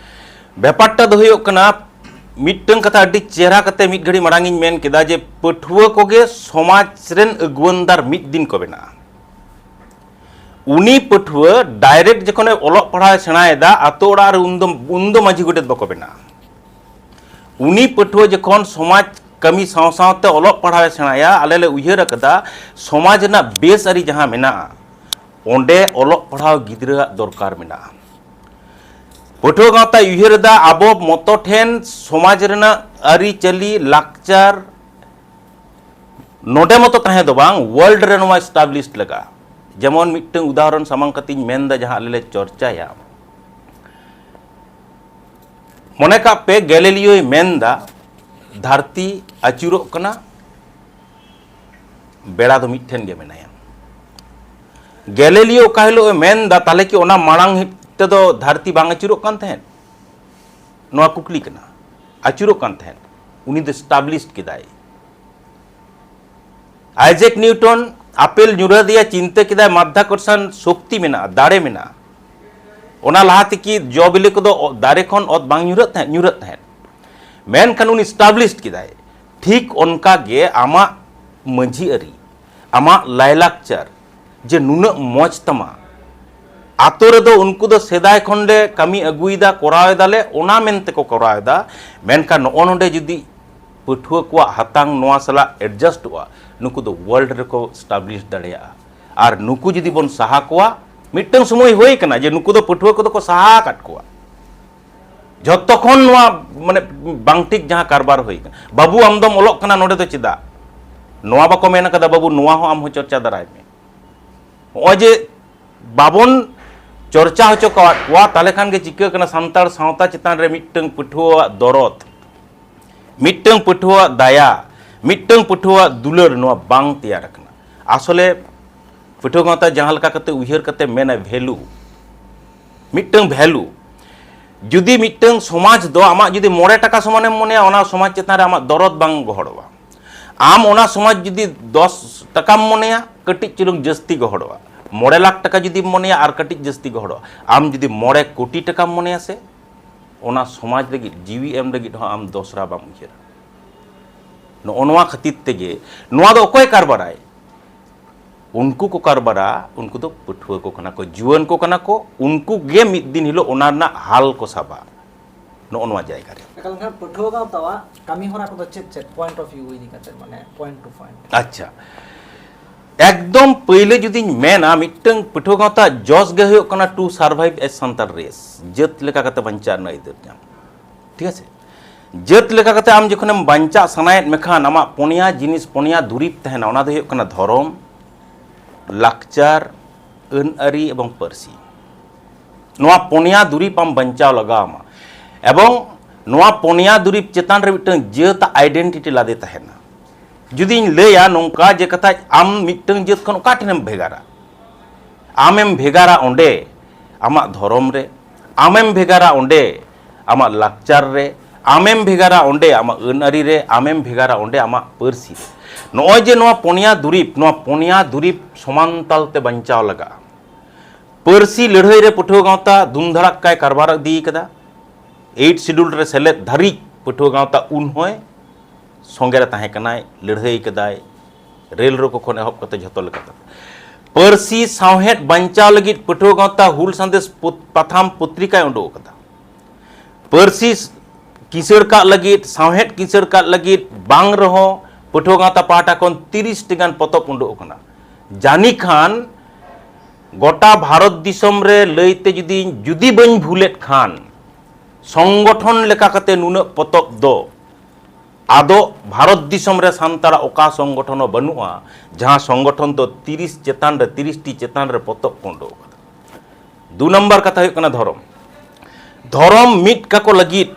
ᱵᱮᱯᱟᱨᱴᱟ ᱫᱚ ᱦᱩᱭᱩᱜ ᱠᱟᱱᱟ, ᱢᱤᱫᱴᱟᱝ ᱠᱟᱛᱷᱟ ᱟᱹᱰᱤ ᱪᱮᱦᱨᱟ ᱠᱟᱛᱮ ᱢᱤᱫ ᱜᱷᱟᱹᱲᱤ ᱢᱟᱲᱟᱝ ᱤᱧ ᱢᱮᱱ ᱠᱮᱫᱟ ᱡᱮ ᱯᱟᱹᱴᱷᱩᱣᱟᱹ ᱠᱚᱜᱮ ᱥᱚᱢᱟᱡᱽ ᱨᱮᱱ ᱟᱹᱜᱩᱣᱟᱹᱱᱫᱟᱨ ᱢᱤᱫ ᱫᱤᱱ ᱠᱚ ᱵᱮᱱᱟᱜᱼᱟ᱾ ᱩᱱᱤ ᱯᱟᱹᱴᱷᱩᱣᱟᱹ ᱰᱟᱭᱨᱮᱠᱴ ᱡᱚᱠᱷᱚᱱᱮ ᱚᱞᱚᱜ ᱯᱟᱲᱦᱟᱣ ᱮ ᱥᱮᱬᱟᱭᱮᱫᱟ, ᱟᱛᱳ ᱚᱲᱟᱜ ᱨᱮ ᱩᱱᱫᱚ, ᱩᱱᱫᱚ ᱢᱟᱹᱡᱷᱤ ᱜᱚᱰᱮᱛ ᱵᱟᱠᱚ ᱵᱮᱱᱟᱜᱼᱟ᱾ ᱩᱱᱤ ᱯᱟᱹᱴᱷᱩᱣᱟᱹ ᱡᱚᱠᱷᱚᱱ ᱥᱚᱢᱟᱡᱽ ᱠᱟᱹᱢᱤ ᱥᱟᱶ ᱥᱟᱶᱛᱮ ᱚᱞᱚᱜ ᱯᱟᱲᱦᱟᱣ ᱮ ᱥᱮᱬᱟᱭᱟ, ᱟᱞᱮ ᱞᱮ ᱩᱭᱦᱟᱹᱨ ᱟᱠᱟᱫᱟ ᱥᱚᱢᱟᱡᱽ ᱨᱮᱱᱟᱜ ᱵᱮᱥ ᱟᱹᱨᱤ ᱡᱟᱦᱟᱸ ᱢᱮᱱᱟᱜᱼᱟ, ᱚᱸᱰᱮ ᱚᱞᱚᱜ ᱯᱟᱲᱦᱟᱣ ᱜᱤᱫᱽᱨᱟᱹᱣᱟᱜ ᱫᱚᱨᱠᱟᱨ ᱢᱮᱱᱟᱜᱼᱟ᱾ ᱯᱟᱹᱴᱷᱩᱣᱟᱹ ᱜᱟᱶᱛᱟᱭ ᱩᱭᱦᱟᱹᱨ ᱮᱫᱟ, ᱟᱵᱚ ᱢᱚᱛᱚ ᱴᱷᱮᱱ ᱥᱚᱢᱟᱡᱽ ᱨᱮᱱᱟᱜ ᱟᱹᱨᱤᱪᱟᱹᱞᱤ, ᱞᱟᱠᱪᱟᱨ ᱱᱚᱰᱮ ᱢᱚᱛᱚ ᱛᱟᱦᱮᱸ ᱫᱚ ᱵᱟᱝ, ᱣᱟᱨᱞᱰ ᱨᱮ ᱱᱚᱣᱟ ᱮᱥᱴᱟᱵᱞᱤᱥᱰ ᱞᱟᱜᱟᱜᱼᱟ᱾ ᱡᱮᱢᱚᱱ ᱢᱤᱫᱴᱟᱝ ᱩᱫᱟᱦᱚᱨᱚᱱ ᱥᱟᱢᱟᱝ ᱠᱟᱛᱮᱧ ᱢᱮᱱᱫᱟ, ᱡᱟᱦᱟᱸ ᱟᱞᱮ ᱞᱮ ᱪᱚᱨᱪᱟᱭᱟ, ᱢᱚᱱᱮ ᱠᱟᱜ ᱯᱮ, ᱜᱮᱞᱤᱞᱤᱭᱳᱭ ᱢᱮᱱᱫᱟ ᱫᱷᱟᱹᱨᱛᱤ ᱟᱹᱪᱩᱨᱚᱜ ᱠᱟᱱᱟ, ᱵᱮᱲᱟ ᱫᱚ ᱢᱤᱫ ᱴᱷᱮᱱ ᱜᱮ ᱢᱮᱱᱟᱭᱟ᱾ ᱜᱮᱞᱤᱞᱤᱭᱳ ᱚᱠᱟ ᱦᱤᱞᱳᱜ ᱮ ᱢᱮᱱᱫᱟ, ᱛᱟᱦᱞᱮ ᱠᱤ ᱚᱱᱟ ᱢᱟᱲᱟᱝ ᱛᱮᱫᱚ ᱫᱷᱟᱹᱨᱛᱤ ᱵᱟᱝ ᱟᱹᱪᱩᱨᱚᱜ ᱠᱟᱱ ᱛᱟᱦᱮᱸᱫ? ᱱᱚᱣᱟ ᱠᱩᱠᱞᱤ ᱠᱟᱱᱟ᱾ ᱟᱹᱪᱩᱨᱚᱜ ᱠᱟᱱ ᱛᱟᱦᱮᱸᱫ, ᱩᱱᱤ ᱫᱚ ᱮᱥᱴᱟᱵᱞᱤᱥᱰ ᱠᱮᱫᱟᱭ᱾ ᱟᱭᱡᱮᱠ ᱱᱤᱣᱴᱚᱱ ᱟᱯᱮᱞ ᱧᱩᱨᱦᱟᱹ ᱟᱫᱮᱭᱟ, ᱪᱤᱱᱛᱟᱹ ᱠᱮᱫᱟᱭ ᱢᱟᱫᱽᱫᱷᱟᱠᱚᱨᱥᱚᱱ ᱥᱚᱠᱛᱤ ᱢᱮᱱᱟᱜᱼᱟ, ᱫᱟᱲᱮ ᱢᱮᱱᱟᱜᱼᱟ᱾ ᱚᱱᱟ ᱞᱟᱦᱟ ᱛᱮᱠᱤ ᱡᱚ ᱵᱤᱞᱤ ᱠᱚᱫᱚ ᱚ-, ᱫᱟᱨᱮ ᱠᱷᱚᱱ ᱚᱛ ᱵᱟᱝ ᱧᱩᱨᱦᱟᱹᱜ ᱛᱟᱦᱮᱸᱫ? ᱧᱩᱨᱦᱟᱹᱜ ᱛᱟᱦᱮᱸᱫ᱾ ᱢᱮᱱᱠᱷᱟᱱ ᱩᱱᱤ ᱮᱥᱴᱟᱵᱞᱤᱥᱰ ᱠᱮᱫᱟᱭ᱾ ᱴᱷᱤᱠ ᱚᱱᱠᱟ ᱜᱮ ᱟᱢᱟᱜ ᱢᱟᱹᱡᱷᱤ ᱟᱹᱨᱤ, ᱟᱢᱟᱜ ᱞᱟᱭᱞᱟᱠᱪᱟᱨ ᱡᱮ ᱱᱩᱱᱟᱹᱜ ᱢᱚᱡᱽ ᱛᱟᱢᱟ, ᱟᱛᱳ ᱨᱮᱫᱚ ᱩᱱᱠᱩ ᱫᱚ ᱥᱮᱫᱟᱭ ᱠᱷᱚᱱ ᱞᱮ ᱠᱟᱹᱢᱤ ᱟᱹᱜᱩᱭᱮᱫᱟ, ᱠᱚᱨᱟᱣ ᱮᱫᱟᱞᱮ, ᱚᱱᱟ ᱢᱮᱱᱛᱮ ᱠᱚ ᱠᱚᱨᱟᱣ ᱮᱫᱟ᱾ ᱢᱮᱱᱠᱷᱟᱱ ᱱᱚᱜᱼᱚ ᱱᱚᱰᱮ ᱡᱩᱫᱤ ᱯᱟᱹᱴᱷᱩᱣᱟᱹ ᱠᱚᱣᱟᱜ ᱦᱟᱛᱟᱝ ᱱᱚᱣᱟ ᱥᱟᱞᱟᱜ ᱮᱰᱡᱟᱥᱴᱚᱜᱼᱟ, ᱱᱩᱠᱩ ᱫᱚ ᱣᱟᱨᱞᱰ ᱨᱮᱠᱚ ᱮᱥᱴᱟᱵᱞᱤᱥ ᱫᱟᱲᱮᱭᱟᱜᱼᱟ᱾ ᱟᱨ ᱱᱩᱠᱩ ᱡᱩᱫᱤ ᱵᱚᱱ ᱥᱟᱦᱟ ᱠᱚᱣᱟ, ᱢᱤᱫᱴᱟᱝ ᱥᱚᱢᱚᱭ ᱦᱩᱭ ᱠᱟᱱᱟ ᱡᱮ ᱱᱩᱠᱩ ᱫᱚ ᱯᱟᱹᱴᱷᱩᱣᱟᱹ ᱠᱚᱫᱚ ᱠᱚ ᱥᱟᱦᱟ ᱟᱠᱟᱫ ᱠᱚᱣᱟ᱾ ᱡᱷᱚᱛᱚ ᱠᱷᱚᱱ ᱱᱚᱣᱟ ᱢᱟᱱᱮ ᱵᱟᱝ ᱴᱷᱤᱠ ᱡᱟᱦᱟᱸ ᱠᱟᱨᱵᱟᱨ ᱦᱩᱭ ᱠᱟᱱᱟ, "ᱵᱟᱹᱵᱩ, ᱟᱢ ᱫᱚᱢ ᱚᱞᱚᱜ ᱠᱟᱱᱟ, ᱱᱚᱰᱮ ᱫᱚ ᱪᱮᱫᱟᱜ?" ᱱᱚᱣᱟ ᱵᱟᱠᱚ ᱢᱮᱱ ᱠᱟᱫᱟ, "ᱵᱟᱹᱵᱩ, ᱱᱚᱣᱟ ᱦᱚᱸ ᱟᱢ ᱦᱚᱸ ᱪᱚᱨᱪᱟ ᱫᱟᱨᱟᱭ ᱢᱮ᱾" ᱱᱚᱜᱼᱚᱭ ᱡᱮ ᱵᱟᱵᱚᱱ ᱪᱚᱨᱪᱟ ᱦᱚᱪᱚ ᱠᱟᱣᱟᱫ ᱠᱚᱣᱟ, ᱛᱟᱦᱚᱞᱮ ᱠᱷᱟᱱ ᱜᱮ ᱪᱤᱠᱟᱹ ᱠᱟᱱᱟ, ᱥᱟᱱᱛᱟᱲ ᱥᱟᱶᱛᱟ ᱪᱮᱛᱟᱱ ᱨᱮ ᱢᱤᱫᱴᱟᱝ ᱯᱟᱹᱴᱷᱩᱣᱟᱹᱣᱟᱜ ᱫᱚᱨᱚᱫ, ᱢᱤᱫᱴᱟᱝ ᱯᱟᱹᱴᱷᱩᱣᱟᱹᱣᱟᱜ ᱫᱟᱭᱟ, ᱢᱤᱫᱴᱟᱝ ᱯᱟᱹᱴᱷᱩᱣᱟᱹᱣᱟᱜ ᱫᱩᱞᱟᱹᱲ ᱱᱚᱣᱟ ᱵᱟᱝ ᱛᱮᱭᱟᱨ ᱟᱠᱟᱱᱟ᱾ ᱟᱥᱚᱞᱮ ᱯᱟᱹᱴᱷᱩᱣᱟᱹ ᱜᱟᱶᱛᱟ ᱡᱟᱦᱟᱸ ᱞᱮᱠᱟ ᱠᱟᱛᱮ ᱩᱭᱦᱟᱹᱨ ᱠᱟᱛᱮ ᱢᱮᱱᱟᱭ ᱵᱷᱮᱞᱩ, ᱢᱤᱫᱴᱟᱝ ᱵᱷᱮᱞᱩ᱾ ᱡᱩᱫᱤ ᱢᱤᱫᱴᱟᱝ ᱥᱚᱢᱟᱡᱽ ᱫᱚ ᱟᱢᱟᱜ ᱡᱩᱫᱤ ᱢᱚᱬᱮ ᱴᱟᱠᱟ ᱥᱚᱢᱟᱱᱮᱢ ᱢᱚᱱᱮᱭᱟ, ᱚᱱᱟ ᱥᱚᱢᱟᱡᱽ ᱪᱮᱛᱟᱱ ᱨᱮ ᱟᱢᱟᱜ ᱫᱚᱨᱚᱫ ᱵᱟᱝ ᱜᱚᱦᱚᱲᱚᱜᱼᱟ᱾ ᱟᱢ ᱚᱱᱟ ᱥᱚᱢᱟᱡᱽ ᱡᱩᱫᱤ ᱫᱚᱥ ᱴᱟᱠᱟᱢ ᱢᱚᱱᱮᱭᱟ, ᱠᱟᱹᱴᱤᱡ ᱪᱩᱞᱩᱝ ᱡᱟᱹᱥᱛᱤ ᱜᱚᱦᱚᱲᱚᱜᱼᱟ᱾ ᱢᱚᱬᱮ ᱞᱟᱠᱷ ᱴᱟᱠᱟ ᱡᱩᱫᱤᱢ ᱢᱚᱱᱮᱭᱟ, ᱟᱨ ᱠᱟᱹᱴᱤᱡ ᱡᱟᱹᱥᱛᱤ ᱜᱚᱦᱚᱲᱚᱜᱼᱟ᱾ ᱟᱢ ᱡᱩᱫᱤ ᱢᱚᱬᱮ ᱠᱳᱴᱤ ᱴᱟᱠᱟᱢ ᱢᱚᱱᱮᱭᱟ ᱥᱮ, ᱚᱱᱟ ᱥᱚᱢᱟᱡᱽ ᱞᱟᱹᱜᱤᱫ, ᱡᱤᱣᱤ ᱮᱢ ᱞᱟᱹᱜᱤᱫ ᱦᱚᱸ ᱟᱢ ᱫᱚᱥᱨᱟ ᱵᱟᱢ ᱩᱭᱦᱟᱹᱨᱟ᱾ ᱱᱚᱜᱼᱚ ᱱᱚᱣᱟ ᱠᱷᱟᱹᱛᱤᱨ ᱛᱮᱜᱮ ᱱᱚᱣᱟ ᱫᱚ ᱚᱠᱚᱭ ᱠᱟᱨᱵᱟᱨᱟᱭ? ᱩᱱᱠᱩ ᱠᱚ ᱠᱟᱨᱵᱟᱨᱟ, ᱩᱱᱠᱩ ᱫᱚ ᱯᱟᱹᱴᱷᱩᱣᱟᱹ ᱠᱚ ᱠᱟᱱᱟ ᱠᱚ, ᱡᱩᱣᱟᱹᱱ ᱠᱚ ᱠᱟᱱᱟ ᱠᱚ, ᱩᱱᱠᱩ ᱜᱮ ᱢᱤᱫ ᱫᱤᱱ ᱦᱤᱞᱳᱜ ᱚᱱᱟ ᱨᱮᱱᱟᱜ ᱦᱟᱞ ᱠᱚ ᱥᱟᱵᱟ᱾ ᱱᱚᱜᱼᱚ ᱱᱚᱣᱟ ᱡᱟᱭᱜᱟ ᱨᱮ᱾ ᱮᱠᱟᱞ ᱜᱮ ᱯᱟᱹᱴᱷᱩᱣᱟᱹ ᱜᱟᱶᱛᱟᱣᱟᱜ ᱠᱟᱹᱢᱤ ᱦᱚᱨᱟ ᱠᱚᱫᱚ ᱪᱮᱫ ᱪᱮᱫ point of view ᱤᱫᱤ ᱠᱟᱛᱮ, ᱢᱟᱱᱮ point to point? ᱟᱪᱪᱷᱟ, ᱮᱠᱫᱚᱢ ᱯᱟᱹᱭᱞᱟᱹ ᱡᱩᱫᱤᱧ ᱢᱮᱱᱟ, ᱢᱤᱫᱴᱟᱝ ᱯᱟᱹᱴᱷᱩᱣᱟᱹ ᱜᱟᱶᱛᱟ ᱡᱚᱥ ᱜᱮ ᱦᱩᱭᱩᱜ ᱠᱟᱱᱟ to survive as Santal race, ᱡᱟᱹᱛ ᱞᱮᱠᱟ ᱠᱟᱛᱮ ᱵᱟᱧᱪᱟᱣ ᱨᱮᱱᱟᱜ ᱟᱹᱭᱫᱟᱹᱨ ᱧᱟᱢ᱾ ᱴᱷᱤᱠ ᱟᱪᱷᱮ? ᱡᱟᱹᱛ ᱞᱮᱠᱟ ᱠᱟᱛᱮ ᱟᱢ ᱡᱚᱠᱷᱚᱱᱮᱢ ᱵᱟᱧᱪᱟᱜ ᱥᱟᱱᱟᱭᱮᱫ ᱢᱮᱠᱷᱟᱱ, ᱟᱢᱟᱜ ᱯᱩᱱᱭᱟ ᱡᱤᱱᱤᱥ, ᱯᱩᱱᱭᱟ ᱫᱩᱨᱤᱵᱽ ᱛᱟᱦᱮᱱᱟ, ᱚᱱᱟ ᱫᱚ ᱦᱩᱭᱩᱜ ᱠᱟᱱᱟ ᱫᱷᱚᱨᱚᱢ, ᱞᱟᱠᱪᱟᱨ, ᱟᱹᱱ ᱟᱹᱨᱤ ᱮᱵᱚᱝ ᱯᱟᱹᱨᱥᱤ᱾ ᱱᱚᱣᱟ ᱯᱩᱱᱭᱟ ᱫᱩᱨᱤᱵᱽ ᱟᱢ ᱵᱟᱧᱪᱟᱣ ᱞᱟᱜᱟᱣ ᱟᱢᱟ᱾ ᱮᱵᱚᱝ ᱱᱚᱣᱟ ᱯᱩᱱᱭᱟ ᱫᱩᱨᱤᱵᱽ ᱪᱮᱛᱟᱱ ᱨᱮ ᱢᱤᱫᱴᱟᱝ ᱡᱟᱹᱛ identity ᱞᱟᱫᱮ ᱛᱟᱦᱮᱱᱟ᱾ ᱡᱩᱫᱤᱧ ᱞᱟᱹᱭᱟ ᱱᱚᱝᱠᱟ ᱡᱮ ᱠᱟᱛᱷᱟ, ᱟᱢ ᱢᱤᱫᱴᱟᱝ ᱡᱟᱹᱛ ᱠᱷᱚᱱ ᱚᱠᱟ ᱴᱷᱮᱱᱮᱢ ᱵᱷᱮᱜᱟᱨᱟ? ᱟᱢᱮᱢ ᱵᱷᱮᱜᱟᱨᱟ ᱚᱸᱰᱮ ᱟᱢᱟᱜ ᱫᱷᱚᱨᱚᱢ ᱨᱮ, ᱟᱢᱮᱢ ᱵᱷᱮᱜᱟᱨᱟ ᱚᱸᱰᱮ ᱟᱢᱟᱜ ᱞᱟᱠᱪᱟᱨ ᱨᱮ, ᱟᱢᱮᱢ ᱵᱷᱮᱜᱟᱨᱟ ᱚᱸᱰᱮ ᱟᱢᱟᱜ ᱟᱹᱱ ᱟᱹᱨᱤ ᱨᱮ, ᱟᱢᱮᱢ ᱵᱷᱮᱜᱟᱨᱟ ᱚᱸᱰᱮ ᱟᱢᱟᱜ ᱯᱟᱹᱨᱥᱤ ᱨᱮ᱾ ᱱᱚᱜᱼᱚᱭ ᱡᱮ ᱱᱚᱣᱟ ᱯᱚᱱᱭᱟ ᱫᱩᱨᱤᱵᱽ, ᱱᱚᱣᱟ ᱯᱚᱱᱭᱟ ᱫᱩᱨᱤᱵᱽ ᱥᱚᱢᱟᱱ ᱛᱟᱞ ᱛᱮ ᱵᱟᱧᱪᱟᱣ ᱞᱟᱜᱟᱜᱼᱟ᱾ ᱯᱟᱹᱨᱥᱤ ᱞᱟᱹᱲᱦᱟᱹᱭ ᱨᱮ ᱯᱟᱹᱴᱷᱩᱣᱟᱹ ᱜᱟᱶᱛᱟ ᱫᱷᱩᱢᱫᱷᱟᱲᱟᱠᱠᱟᱭ ᱠᱟᱨᱵᱟᱨ ᱤᱫᱤ ᱠᱟᱫᱟ᱾ ᱮᱭᱤᱴ ᱥᱤᱰᱩᱞ ᱨᱮ ᱥᱮᱞᱮᱫ ᱫᱷᱟᱹᱨᱤᱡ ᱯᱟᱹᱴᱷᱩᱣᱟᱹ ᱜᱟᱶᱛᱟ ᱩᱱ ᱦᱚᱸᱭ ᱥᱚᱸᱜᱮ ᱨᱮ ᱛᱟᱦᱮᱸ ᱠᱟᱱᱟᱭ, ᱞᱟᱹᱲᱦᱟᱹᱭ ᱠᱟᱫᱟᱭ, ᱨᱮᱞ ᱨᱳᱠᱳ ᱠᱷᱚᱱ ᱮᱦᱚᱵ ᱠᱟᱛᱮ ᱡᱷᱚᱛᱚ ᱞᱮᱠᱟᱛᱮ᱾ ᱯᱟᱹᱨᱥᱤ ᱥᱟᱶᱦᱮᱫ ᱵᱟᱧᱪᱟᱣ ᱞᱟᱹᱜᱤᱫ ᱯᱟᱹᱴᱷᱩᱣᱟᱹ ᱜᱟᱶᱛᱟ ᱦᱩᱞ ᱥᱟᱸᱫᱮᱥ ᱯᱩᱛ-, ᱯᱟᱛᱷᱟᱢ ᱯᱚᱛᱨᱤᱠᱟᱭ ᱩᱰᱩᱠ ᱟᱠᱟᱫᱟ᱾ ᱯᱟᱹᱨᱥᱤ ᱠᱤᱥᱟᱹᱬ ᱠᱟᱜ ᱞᱟᱹᱜᱤᱫ, ᱥᱟᱶᱦᱮᱫ ᱠᱤᱥᱟᱹᱬ ᱠᱟᱜ ᱞᱟᱹᱜᱤᱫ ᱵᱟᱝ ᱨᱮᱦᱚᱸ ᱯᱟᱹᱴᱷᱩᱣᱟᱹ ᱜᱟᱶᱛᱟ ᱯᱟᱦᱴᱟ ᱠᱷᱚᱱ ᱛᱤᱨᱤᱥ ᱴᱤ ᱜᱟᱱ ᱯᱚᱛᱚᱵ ᱩᱰᱩᱠ ᱟᱠᱟᱱᱟ᱾ ᱡᱟᱹᱱᱤ ᱠᱷᱟᱱ ᱜᱚᱴᱟ ᱵᱷᱟᱨᱚᱛ ᱫᱤᱥᱚᱢ ᱨᱮ ᱞᱟᱹᱭᱛᱮ ᱡᱩᱫᱤ, ᱡᱩᱫᱤ ᱵᱟᱹᱧ ᱵᱷᱩᱞᱮᱫ ᱠᱷᱟᱱ, ᱥᱚᱝᱜᱚᱴᱷᱚᱱ ᱞᱮᱠᱟ ᱠᱟᱛᱮ ᱱᱩᱱᱟᱹᱜ ᱯᱚᱛᱚᱵ ᱫᱚ ᱟᱫᱚ ᱵᱷᱟᱨᱚᱛ ᱫᱤᱥᱚᱢ ᱨᱮ ᱥᱟᱱᱛᱟᱲᱟᱜ ᱚᱠᱟ ᱥᱚᱝᱜᱚᱴᱷᱚᱱ ᱦᱚᱸ ᱵᱟᱹᱱᱩᱜᱼᱟ, ᱡᱟᱦᱟᱸ ᱥᱚᱝᱜᱚᱴᱷᱚᱱ ᱫᱚ ᱛᱤᱨᱤᱥ ᱪᱮᱛᱟᱱ ᱨᱮ, ᱛᱤᱨᱤᱥ ᱴᱤ ᱪᱮᱛᱟᱱ ᱨᱮ ᱯᱚᱛᱚᱵ ᱠᱚ ᱩᱰᱩᱠ ᱟᱠᱟᱫᱟ᱾ ᱫᱩ ᱱᱟᱢᱵᱟᱨ ᱠᱟᱛᱷᱟ ᱦᱩᱭᱩᱜ ᱠᱟᱱᱟ ᱫᱷᱚᱨᱚᱢ᱾ ᱫᱷᱚᱨᱚᱢ ᱢᱤᱫ ᱠᱟᱠᱚ ᱞᱟᱹᱜᱤᱫ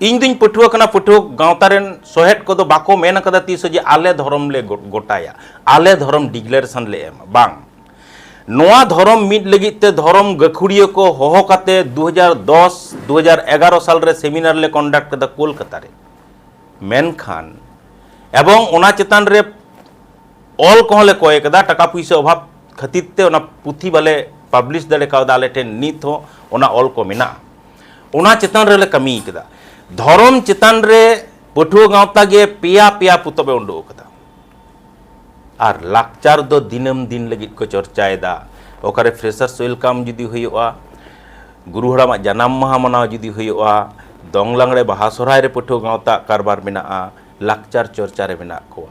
ᱤᱧ ᱫᱩᱧ ᱯᱟᱹᱴᱷᱩᱣᱟᱹ ᱠᱟᱱᱟ, ᱯᱟᱹᱴᱷᱩᱣᱟᱹ ᱜᱟᱶᱛᱟ ᱨᱮᱱ ᱥᱚᱦᱮᱫ ᱠᱚᱫᱚ ᱵᱟᱠᱚ ᱢᱮᱱ ᱟᱠᱟᱫᱟ ᱛᱤᱥ ᱦᱚᱸ ᱡᱮ ᱟᱞᱮ ᱫᱷᱚᱨᱚᱢ ᱞᱮ ᱜᱚ-, ᱜᱚᱴᱟᱭᱟ, ᱟᱞᱮ ᱫᱷᱚᱨᱚᱢ declaration ᱞᱮ ᱮᱢᱟ, ᱵᱟᱝ᱾ ᱱᱚᱣᱟ ᱫᱷᱚᱨᱚᱢ ᱢᱤᱫ ᱞᱟᱹᱜᱤᱫ ᱛᱮ ᱫᱷᱚᱨᱚᱢ ᱜᱟᱹᱠᱷᱩᱲᱤᱭᱟᱹ ᱠᱚ ᱦᱚᱦᱚ ᱠᱟᱛᱮ ᱫᱩ ᱦᱟᱡᱟᱨ ᱫᱚᱥ, ᱫᱩ ᱦᱟᱡᱟᱨ ᱮᱜᱟᱨᱚ ᱥᱟᱞ ᱨᱮ seminar ᱞᱮ conduct ᱠᱮᱫᱟ ᱠᱳᱞᱠᱟᱛᱟ ᱨᱮ᱾ ᱢᱮᱱᱠᱷᱟᱱ ᱮᱵᱚᱝ ᱚᱱᱟ ᱪᱮᱛᱟᱱ ᱨᱮ ᱚᱞ ᱠᱚᱦᱚᱸ ᱞᱮ ᱠᱚᱭ ᱠᱟᱫᱟ, ᱴᱟᱠᱟ ᱯᱩᱭᱥᱟᱹ ᱚᱵᱷᱟᱵ ᱠᱷᱟᱹᱛᱤᱨ ᱛᱮ ᱚᱱᱟ ᱯᱩᱛᱷᱤ ᱵᱟᱞᱮ publish ᱫᱟᱲᱮ ᱠᱟᱣᱫᱟ, ᱟᱞᱮ ᱴᱷᱮᱱ ᱱᱤᱛ ᱦᱚᱸ ᱚᱱᱟ ᱚᱞ ᱠᱚ ᱢᱮᱱᱟᱜᱼᱟ᱾ ᱚᱱᱟ ᱪᱮᱛᱟᱱ ᱨᱮᱞᱮ ᱠᱟᱹᱢᱤ ᱠᱟᱫᱟ᱾ ᱫᱷᱚᱨᱚᱢ ᱪᱮᱛᱟᱱ ᱨᱮ ᱯᱟᱹᱴᱷᱩᱣᱟᱹ ᱜᱟᱶᱛᱟ ᱜᱮ ᱯᱮᱭᱟ ᱯᱮᱭᱟ ᱯᱚᱛᱚᱵ ᱮ ᱩᱰᱩᱠ ᱠᱟᱫᱟ᱾ ᱟᱨ ᱞᱟᱠᱪᱟᱨ ᱫᱚ ᱫᱤᱱᱟᱹᱢ ᱫᱤᱱ ᱞᱟᱹᱜᱤᱫ ᱠᱚ ᱪᱚᱨᱪᱟᱭᱮᱫᱟ᱾ ᱚᱠᱟᱨᱮ freshers welcome ᱡᱩᱫᱤ ᱦᱩᱭᱩᱜᱼᱟ, ᱜᱩᱨᱩ ᱦᱟᱲᱟᱢᱟᱜ ᱡᱟᱱᱟᱢ ᱢᱟᱦᱟ ᱢᱟᱱᱟᱣ ᱡᱩᱫᱤ ᱦᱩᱭᱩᱜᱼᱟ, ᱫᱚᱝ ᱞᱟᱜᱽᱲᱮ ᱵᱟᱦᱟ ᱥᱚᱨᱦᱟᱭ ᱨᱮ ᱯᱟᱹᱴᱷᱩᱣᱟᱹ ᱜᱟᱶᱛᱟ ᱠᱟᱨᱵᱟᱨ ᱢᱮᱱᱟᱜᱼᱟ, ᱞᱟᱠᱪᱟᱨ ᱪᱚᱨᱪᱟ ᱨᱮ ᱢᱮᱱᱟᱜ ᱠᱚᱣᱟ᱾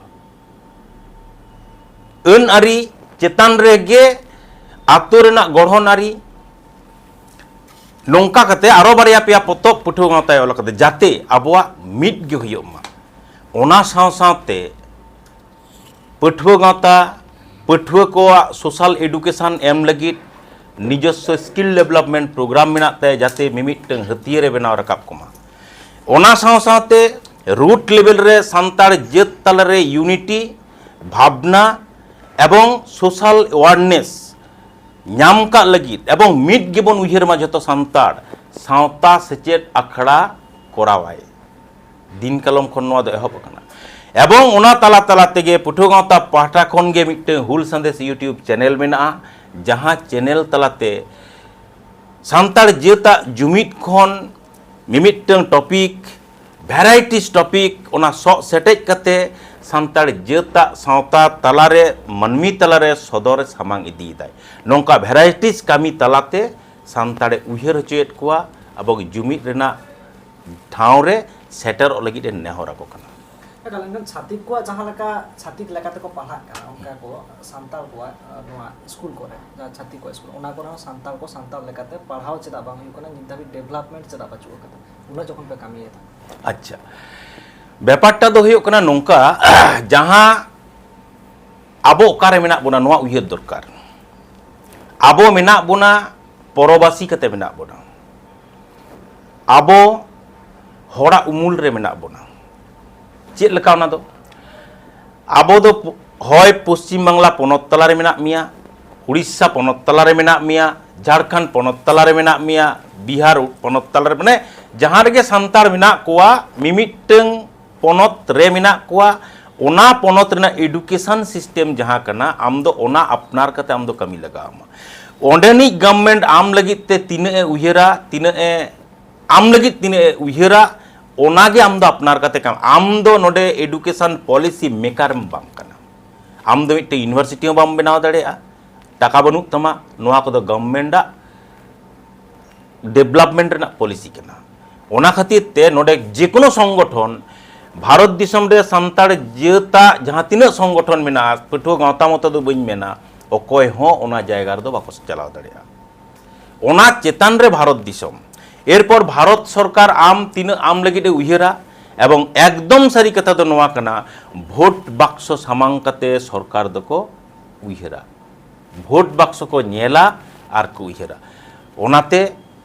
ᱟᱹᱱ ᱟᱹᱨᱤ ᱪᱮᱛᱟᱱ ᱨᱮᱜᱮ ᱟᱛᱳ ᱨᱮᱱᱟᱜ ᱜᱚᱲᱦᱚᱱ ᱟᱹᱨᱤ, ᱱᱚᱝᱠᱟ ᱠᱟᱛᱮ ᱟᱨᱚ ᱵᱟᱨᱭᱟ ᱯᱮᱭᱟ ᱯᱚᱛᱚᱵ ᱯᱟᱹᱴᱷᱩᱣᱟᱹ ᱜᱟᱶᱛᱟᱭ ᱚᱞ ᱟᱠᱟᱫᱟ, ᱡᱟᱛᱮ ᱟᱵᱚᱣᱟᱜ ᱢᱤᱫ ᱜᱮ ᱦᱩᱭᱩᱜ ᱢᱟ᱾ ᱚᱱᱟ ᱥᱟᱶ ᱥᱟᱶᱛᱮ ᱯᱟᱹᱴᱷᱩᱣᱟᱹ ᱜᱟᱶᱛᱟ, ᱯᱟᱹᱴᱷᱩᱣᱟᱹ ᱠᱚᱣᱟᱜ social education ᱮᱢ ᱞᱟᱹᱜᱤᱫ ᱱᱤᱡᱚᱥᱥᱚ skill development program ᱢᱮᱱᱟᱜ ᱛᱟᱭᱟ, ᱡᱟᱛᱮ ᱢᱤᱢᱤᱫᱴᱟᱝ ᱦᱟᱹᱛᱭᱟᱹᱨ ᱮ ᱵᱮᱱᱟᱣ ᱨᱟᱠᱟᱵ ᱠᱚᱢᱟ᱾ ᱚᱱᱟ ᱥᱟᱶ ᱥᱟᱶᱛᱮ root level ᱨᱮ ᱥᱟᱱᱛᱟᱲ ᱡᱟᱹᱛ ᱛᱟᱞᱟᱨᱮ unity, ᱵᱷᱟᱵᱽᱱᱟ ᱮᱵᱚᱝ social awareness ᱧᱟᱢ ᱠᱟᱜ ᱞᱟᱹᱜᱤᱫ ᱮᱵᱚᱝ ᱢᱤᱫ ᱜᱮᱵᱚᱱ ᱩᱭᱦᱟᱹᱨ ᱢᱟ ᱡᱷᱚᱛᱚ ᱥᱟᱱᱛᱟᱲ, ᱥᱟᱶᱛᱟ ᱥᱮᱪᱮᱫ ᱟᱠᱷᱲᱟ ᱠᱚᱨᱟᱣᱟᱭ᱾ ᱫᱤᱱ ᱠᱟᱞᱚᱢ ᱠᱷᱚᱱ ᱱᱚᱣᱟ ᱫᱚ ᱮᱦᱚᱵ ᱟᱠᱟᱱᱟ᱾ ᱮᱵᱚᱝ ᱚᱱᱟ ᱛᱟᱞᱟ ᱛᱟᱞᱟ ᱛᱮᱜᱮ ᱯᱟᱹᱴᱷᱩᱣᱟᱹ ᱜᱟᱶᱛᱟ ᱯᱟᱦᱴᱟ ᱠᱷᱚᱱ ᱜᱮ ᱢᱤᱫᱴᱟᱝ ᱦᱩᱞ ᱥᱟᱸᱫᱮᱥ YouTube channel ᱢᱮᱱᱟᱜᱼᱟ, ᱡᱟᱦᱟᱸ channel ᱛᱟᱞᱟᱛᱮ ᱥᱟᱱᱛᱟᱲ ᱡᱟᱹᱛᱟᱜ ᱡᱩᱢᱤᱫ ᱠᱷᱚᱱ ᱢᱤᱢᱤᱫᱴᱟᱝ topic ᱵᱷᱮᱨᱟᱭᱴᱤᱥ ᱴᱚᱯᱤᱠ ᱚᱱᱟ ᱥᱚᱜ ᱥᱮᱴᱮᱡ ᱠᱟᱛᱮ ᱥᱟᱱᱛᱟᱲ ᱡᱟᱹᱛᱟᱜ ᱥᱟᱶᱛᱟ ᱛᱟᱞᱟᱨᱮ, ᱢᱟᱹᱱᱢᱤ ᱛᱟᱞᱟᱨᱮ ᱥᱚᱫᱚᱨᱮ ᱥᱟᱢᱟᱝ ᱤᱫᱤᱭᱮᱫᱟᱭ᱾ ᱱᱚᱝᱠᱟ ᱵᱷᱮᱨᱟᱭᱴᱤᱥ ᱠᱟᱹᱢᱤ ᱛᱟᱞᱟᱛᱮ ᱥᱟᱱᱛᱟᱲᱮ ᱩᱭᱦᱟᱹᱨ ᱦᱚᱪᱚᱭᱮᱫ ᱠᱚᱣᱟ, ᱟᱵᱚ ᱡᱩᱢᱤᱫ ᱨᱮᱱᱟᱜ ᱴᱷᱟᱶ ᱨᱮ ᱥᱮᱴᱮᱨᱚᱜ ᱞᱟᱹᱜᱤᱫ ᱮ ᱱᱮᱦᱚᱨ ᱟᱠᱚ ᱠᱟᱱᱟ᱾ ᱮᱠᱟᱞ, ᱮᱱᱠᱷᱟᱱ ᱪᱷᱟᱹᱛᱤᱠ ᱠᱚᱣᱟᱜ ᱡᱟᱦᱟᱸ ᱞᱮᱠᱟ ᱪᱷᱟᱹᱛᱤᱠ ᱞᱮᱠᱟ ᱛᱮᱠᱚ ᱯᱟᱲᱦᱟᱜ ᱠᱟᱱᱟ, ᱚᱱᱠᱟ ᱠᱚ ᱥᱟᱱᱛᱟᱲ ᱠᱚᱣᱟᱜ, ᱟᱸ, ᱱᱚᱣᱟ ᱥᱠᱩᱞ ᱠᱚᱨᱮ, ᱡᱟᱦᱟᱸ ᱪᱷᱟᱹᱛᱤᱠ ᱠᱚᱣᱟᱜ ᱥᱠᱩᱞ, ᱚᱱᱟ ᱠᱚᱨᱮ ᱦᱚᱸ ᱥᱟᱱᱛᱟᱲ ᱠᱚ ᱥᱟᱱᱛᱟᱲ ᱞᱮᱠᱟᱛᱮ ᱯᱟᱲᱦᱟᱣ ᱪᱮᱫᱟᱜ ᱵᱟᱝ ᱦᱩᱭᱩᱜ ᱠᱟᱱᱟ? ᱱᱤᱛ ᱫᱷᱟᱹᱵᱤᱡ ᱰᱮᱵᱷᱞᱚᱯᱢᱮᱱᱴ ᱪᱮᱫᱟᱜ ᱵᱟᱹᱪᱩᱜ ᱟᱠᱟᱫᱟ, ᱩᱱᱟᱹᱜ ᱡᱚᱠᱷᱚᱱ ᱯᱮ ᱠᱟᱹᱢᱤᱭᱮᱫᱟ? ᱟᱪᱪᱷᱟ, ᱵᱮᱯᱟᱨᱴᱟ ᱫᱚ ᱦᱩᱭᱩᱜ ᱠᱟᱱᱟ ᱱᱚᱝᱠᱟ, ᱡᱟᱦᱟᱸ ᱟᱵᱚ ᱚᱠᱟᱨᱮ ᱢᱮᱱᱟᱜ ᱵᱚᱱᱟ, ᱱᱚᱣᱟ ᱩᱭᱦᱟᱹᱨ ᱫᱚᱨᱠᱟᱨ᱾ ᱟᱵᱚ ᱢᱮᱱᱟᱜ ᱵᱚᱱᱟ, ᱯᱚᱨᱚᱵᱟᱥᱤ ᱠᱟᱛᱮ ᱢᱮᱱᱟᱜ ᱵᱚᱱᱟ, ᱟᱵᱚ ᱦᱚᱲᱟᱜ ᱩᱢᱩᱞ ᱨᱮ ᱢᱮᱱᱟᱜ ᱵᱚᱱᱟ᱾ ᱪᱮᱫ ᱞᱮᱠᱟ ᱚᱱᱟ ᱫᱚ? ᱟᱵᱚ ᱫᱚ ᱯᱚ-, ᱦᱚᱭ ᱯᱚᱥᱪᱤᱢ ᱵᱟᱝᱞᱟ ᱯᱚᱱᱚᱛ ᱛᱟᱞᱟᱨᱮ ᱢᱮᱱᱟᱜ ᱢᱮᱭᱟ, ᱩᱲᱤᱥᱥᱟ ᱯᱚᱱᱚᱛ ᱛᱟᱞᱟᱨᱮ ᱢᱮᱱᱟᱜ ᱢᱮᱭᱟ, ᱡᱷᱟᱲᱠᱷᱚᱸᱰ ᱯᱚᱱᱚᱛ ᱛᱟᱞᱟᱨᱮ ᱢᱮᱱᱟᱜ ᱢᱮᱭᱟ, ᱵᱤᱦᱟᱨ ᱯᱚᱱᱚᱛ ᱛᱟᱞᱟᱨᱮ, ᱢᱟᱱᱮ ᱡᱟᱦᱟᱸ ᱨᱮᱜᱮ ᱥᱟᱱᱛᱟᱲ ᱢᱮᱱᱟᱜ ᱠᱚᱣᱟ, ᱢᱤᱢᱤᱫᱴᱟᱹᱝ ᱯᱚᱱᱚᱛ ᱨᱮ ᱢᱮᱱᱟᱜ ᱠᱚᱣᱟ, ᱚᱱᱟ ᱯᱚᱱᱚᱛ ᱨᱮᱱᱟᱜ ᱮᱰᱩᱠᱮᱥᱚᱱ ᱥᱤᱥᱴᱮᱢ ᱡᱟᱦᱟᱸ ᱠᱟᱱᱟ, ᱟᱢ ᱫᱚ ᱚᱱᱟ ᱟᱯᱱᱟᱨ ᱠᱟᱛᱮ ᱟᱢ ᱫᱚ ᱠᱟᱹᱢᱤ ᱞᱟᱜᱟᱣ ᱟᱢᱟ᱾ ᱚᱸᱰᱮᱱᱤᱡ ᱜᱚᱵᱷᱢᱮᱱᱴ ᱟᱢ ᱞᱟᱹᱜᱤᱫ ᱛᱮ ᱛᱤᱱᱟᱹᱜ ᱮ ᱩᱭᱦᱟᱹᱨᱟ, ᱛᱤᱱᱟᱹᱜ ᱮ, ᱟᱢ ᱞᱟᱹᱜᱤᱫ ᱛᱤᱱᱟᱹᱜ ᱮ ᱩᱭᱦᱟᱹᱨᱟ, ᱚᱱᱟᱜᱮ ᱟᱢ ᱫᱚ ᱟᱯᱱᱟᱨ ᱠᱟᱛᱮ ᱠᱟᱢ᱾ ᱟᱢ ᱫᱚ ᱱᱚᱰᱮ ᱮᱰᱩᱠᱮᱥᱚᱱ ᱯᱚᱞᱤᱥᱤ ᱢᱮᱠᱟᱨ ᱮᱢ ᱵᱟᱝ ᱠᱟᱱᱟ᱾ ᱟᱢ ᱫᱚ ᱢᱤᱫᱴᱮᱱ ᱤᱭᱩᱱᱤᱵᱷᱟᱨᱥᱤᱴᱤ ᱦᱚᱸ ᱵᱟᱢ ᱵᱮᱱᱟᱣ ᱫᱟᱲᱮᱭᱟᱜᱼᱟ, ᱴᱟᱠᱟ ᱵᱟᱹᱱᱩᱜ ᱛᱟᱢᱟ, ᱱᱚᱣᱟ ᱠᱚᱫᱚ ᱜᱚᱵᱷᱢᱮᱱᱴᱟᱜ ᱰᱮᱵᱷᱞᱚᱯᱢᱮᱱᱴ ᱨᱮᱱᱟᱜ ᱯᱚᱞᱤᱥᱤ ᱠᱟᱱᱟ᱾ ᱚᱱᱟ ᱠᱷᱟᱹᱛᱤᱨ ᱛᱮ ᱱᱚᱰᱮ ᱡᱮᱠᱳᱱᱳ ᱥᱚᱝᱜᱚᱴᱷᱚᱱ, ᱵᱷᱟᱨᱚᱛ ᱫᱤᱥᱚᱢ ᱨᱮ ᱥᱟᱱᱛᱟᱲ ᱡᱟᱹᱛᱟᱜ ᱡᱟᱦᱟᱸ ᱛᱤᱱᱟᱹᱜ ᱥᱚᱝᱜᱚᱴᱷᱚᱱ ᱢᱮᱱᱟᱜᱼᱟ, ᱯᱟᱹᱴᱷᱩᱣᱟᱹ ᱜᱟᱶᱛᱟ ᱢᱚᱛᱚ ᱫᱚ ᱵᱟᱹᱧ ᱢᱮᱱᱟ, ᱚᱠᱚᱭ ᱦᱚᱸ ᱚᱱᱟ ᱡᱟᱭᱜᱟ ᱨᱮᱫᱚ ᱵᱟᱠᱚ ᱪᱟᱞᱟᱣ ᱫᱟᱲᱮᱭᱟᱜᱼᱟ᱾ ᱚᱱᱟ ᱪᱮᱛᱟᱱ ᱨᱮ ᱵᱷᱟᱨᱚᱛ ᱫᱤᱥᱚᱢ᱾ ᱮᱨᱯᱚᱨ ᱵᱷᱟᱨᱚᱛ ᱥᱚᱨᱠᱟᱨ ᱟᱢ ᱛᱤᱱᱟᱹᱜ ᱟᱢ ᱞᱟᱹᱜᱤᱫ ᱮ ᱩᱭᱦᱟᱹᱨᱟ, ᱮᱵᱚᱝ ᱮᱠᱫᱚᱢ ᱥᱟᱹᱨᱤ ᱠᱟᱛᱷᱟ ᱫᱚ ᱱᱚᱣᱟ ᱠᱟᱱᱟ, ᱵᱷᱳᱴ ᱵᱟᱠᱥᱚ ᱥᱟᱢᱟᱝ ᱠᱟᱛᱮ ᱥᱚᱨᱠᱟᱨ ᱫᱚᱠᱚ ᱩᱭᱦᱟᱹᱨᱟ, ᱵᱷᱳᱴ ᱵᱟᱠᱥᱚ ᱠᱚ ᱧᱮᱞᱟ ᱟᱨ ᱠᱚ ᱩᱭᱦᱟᱹᱨᱟ᱾ ᱚᱱᱟᱛᱮ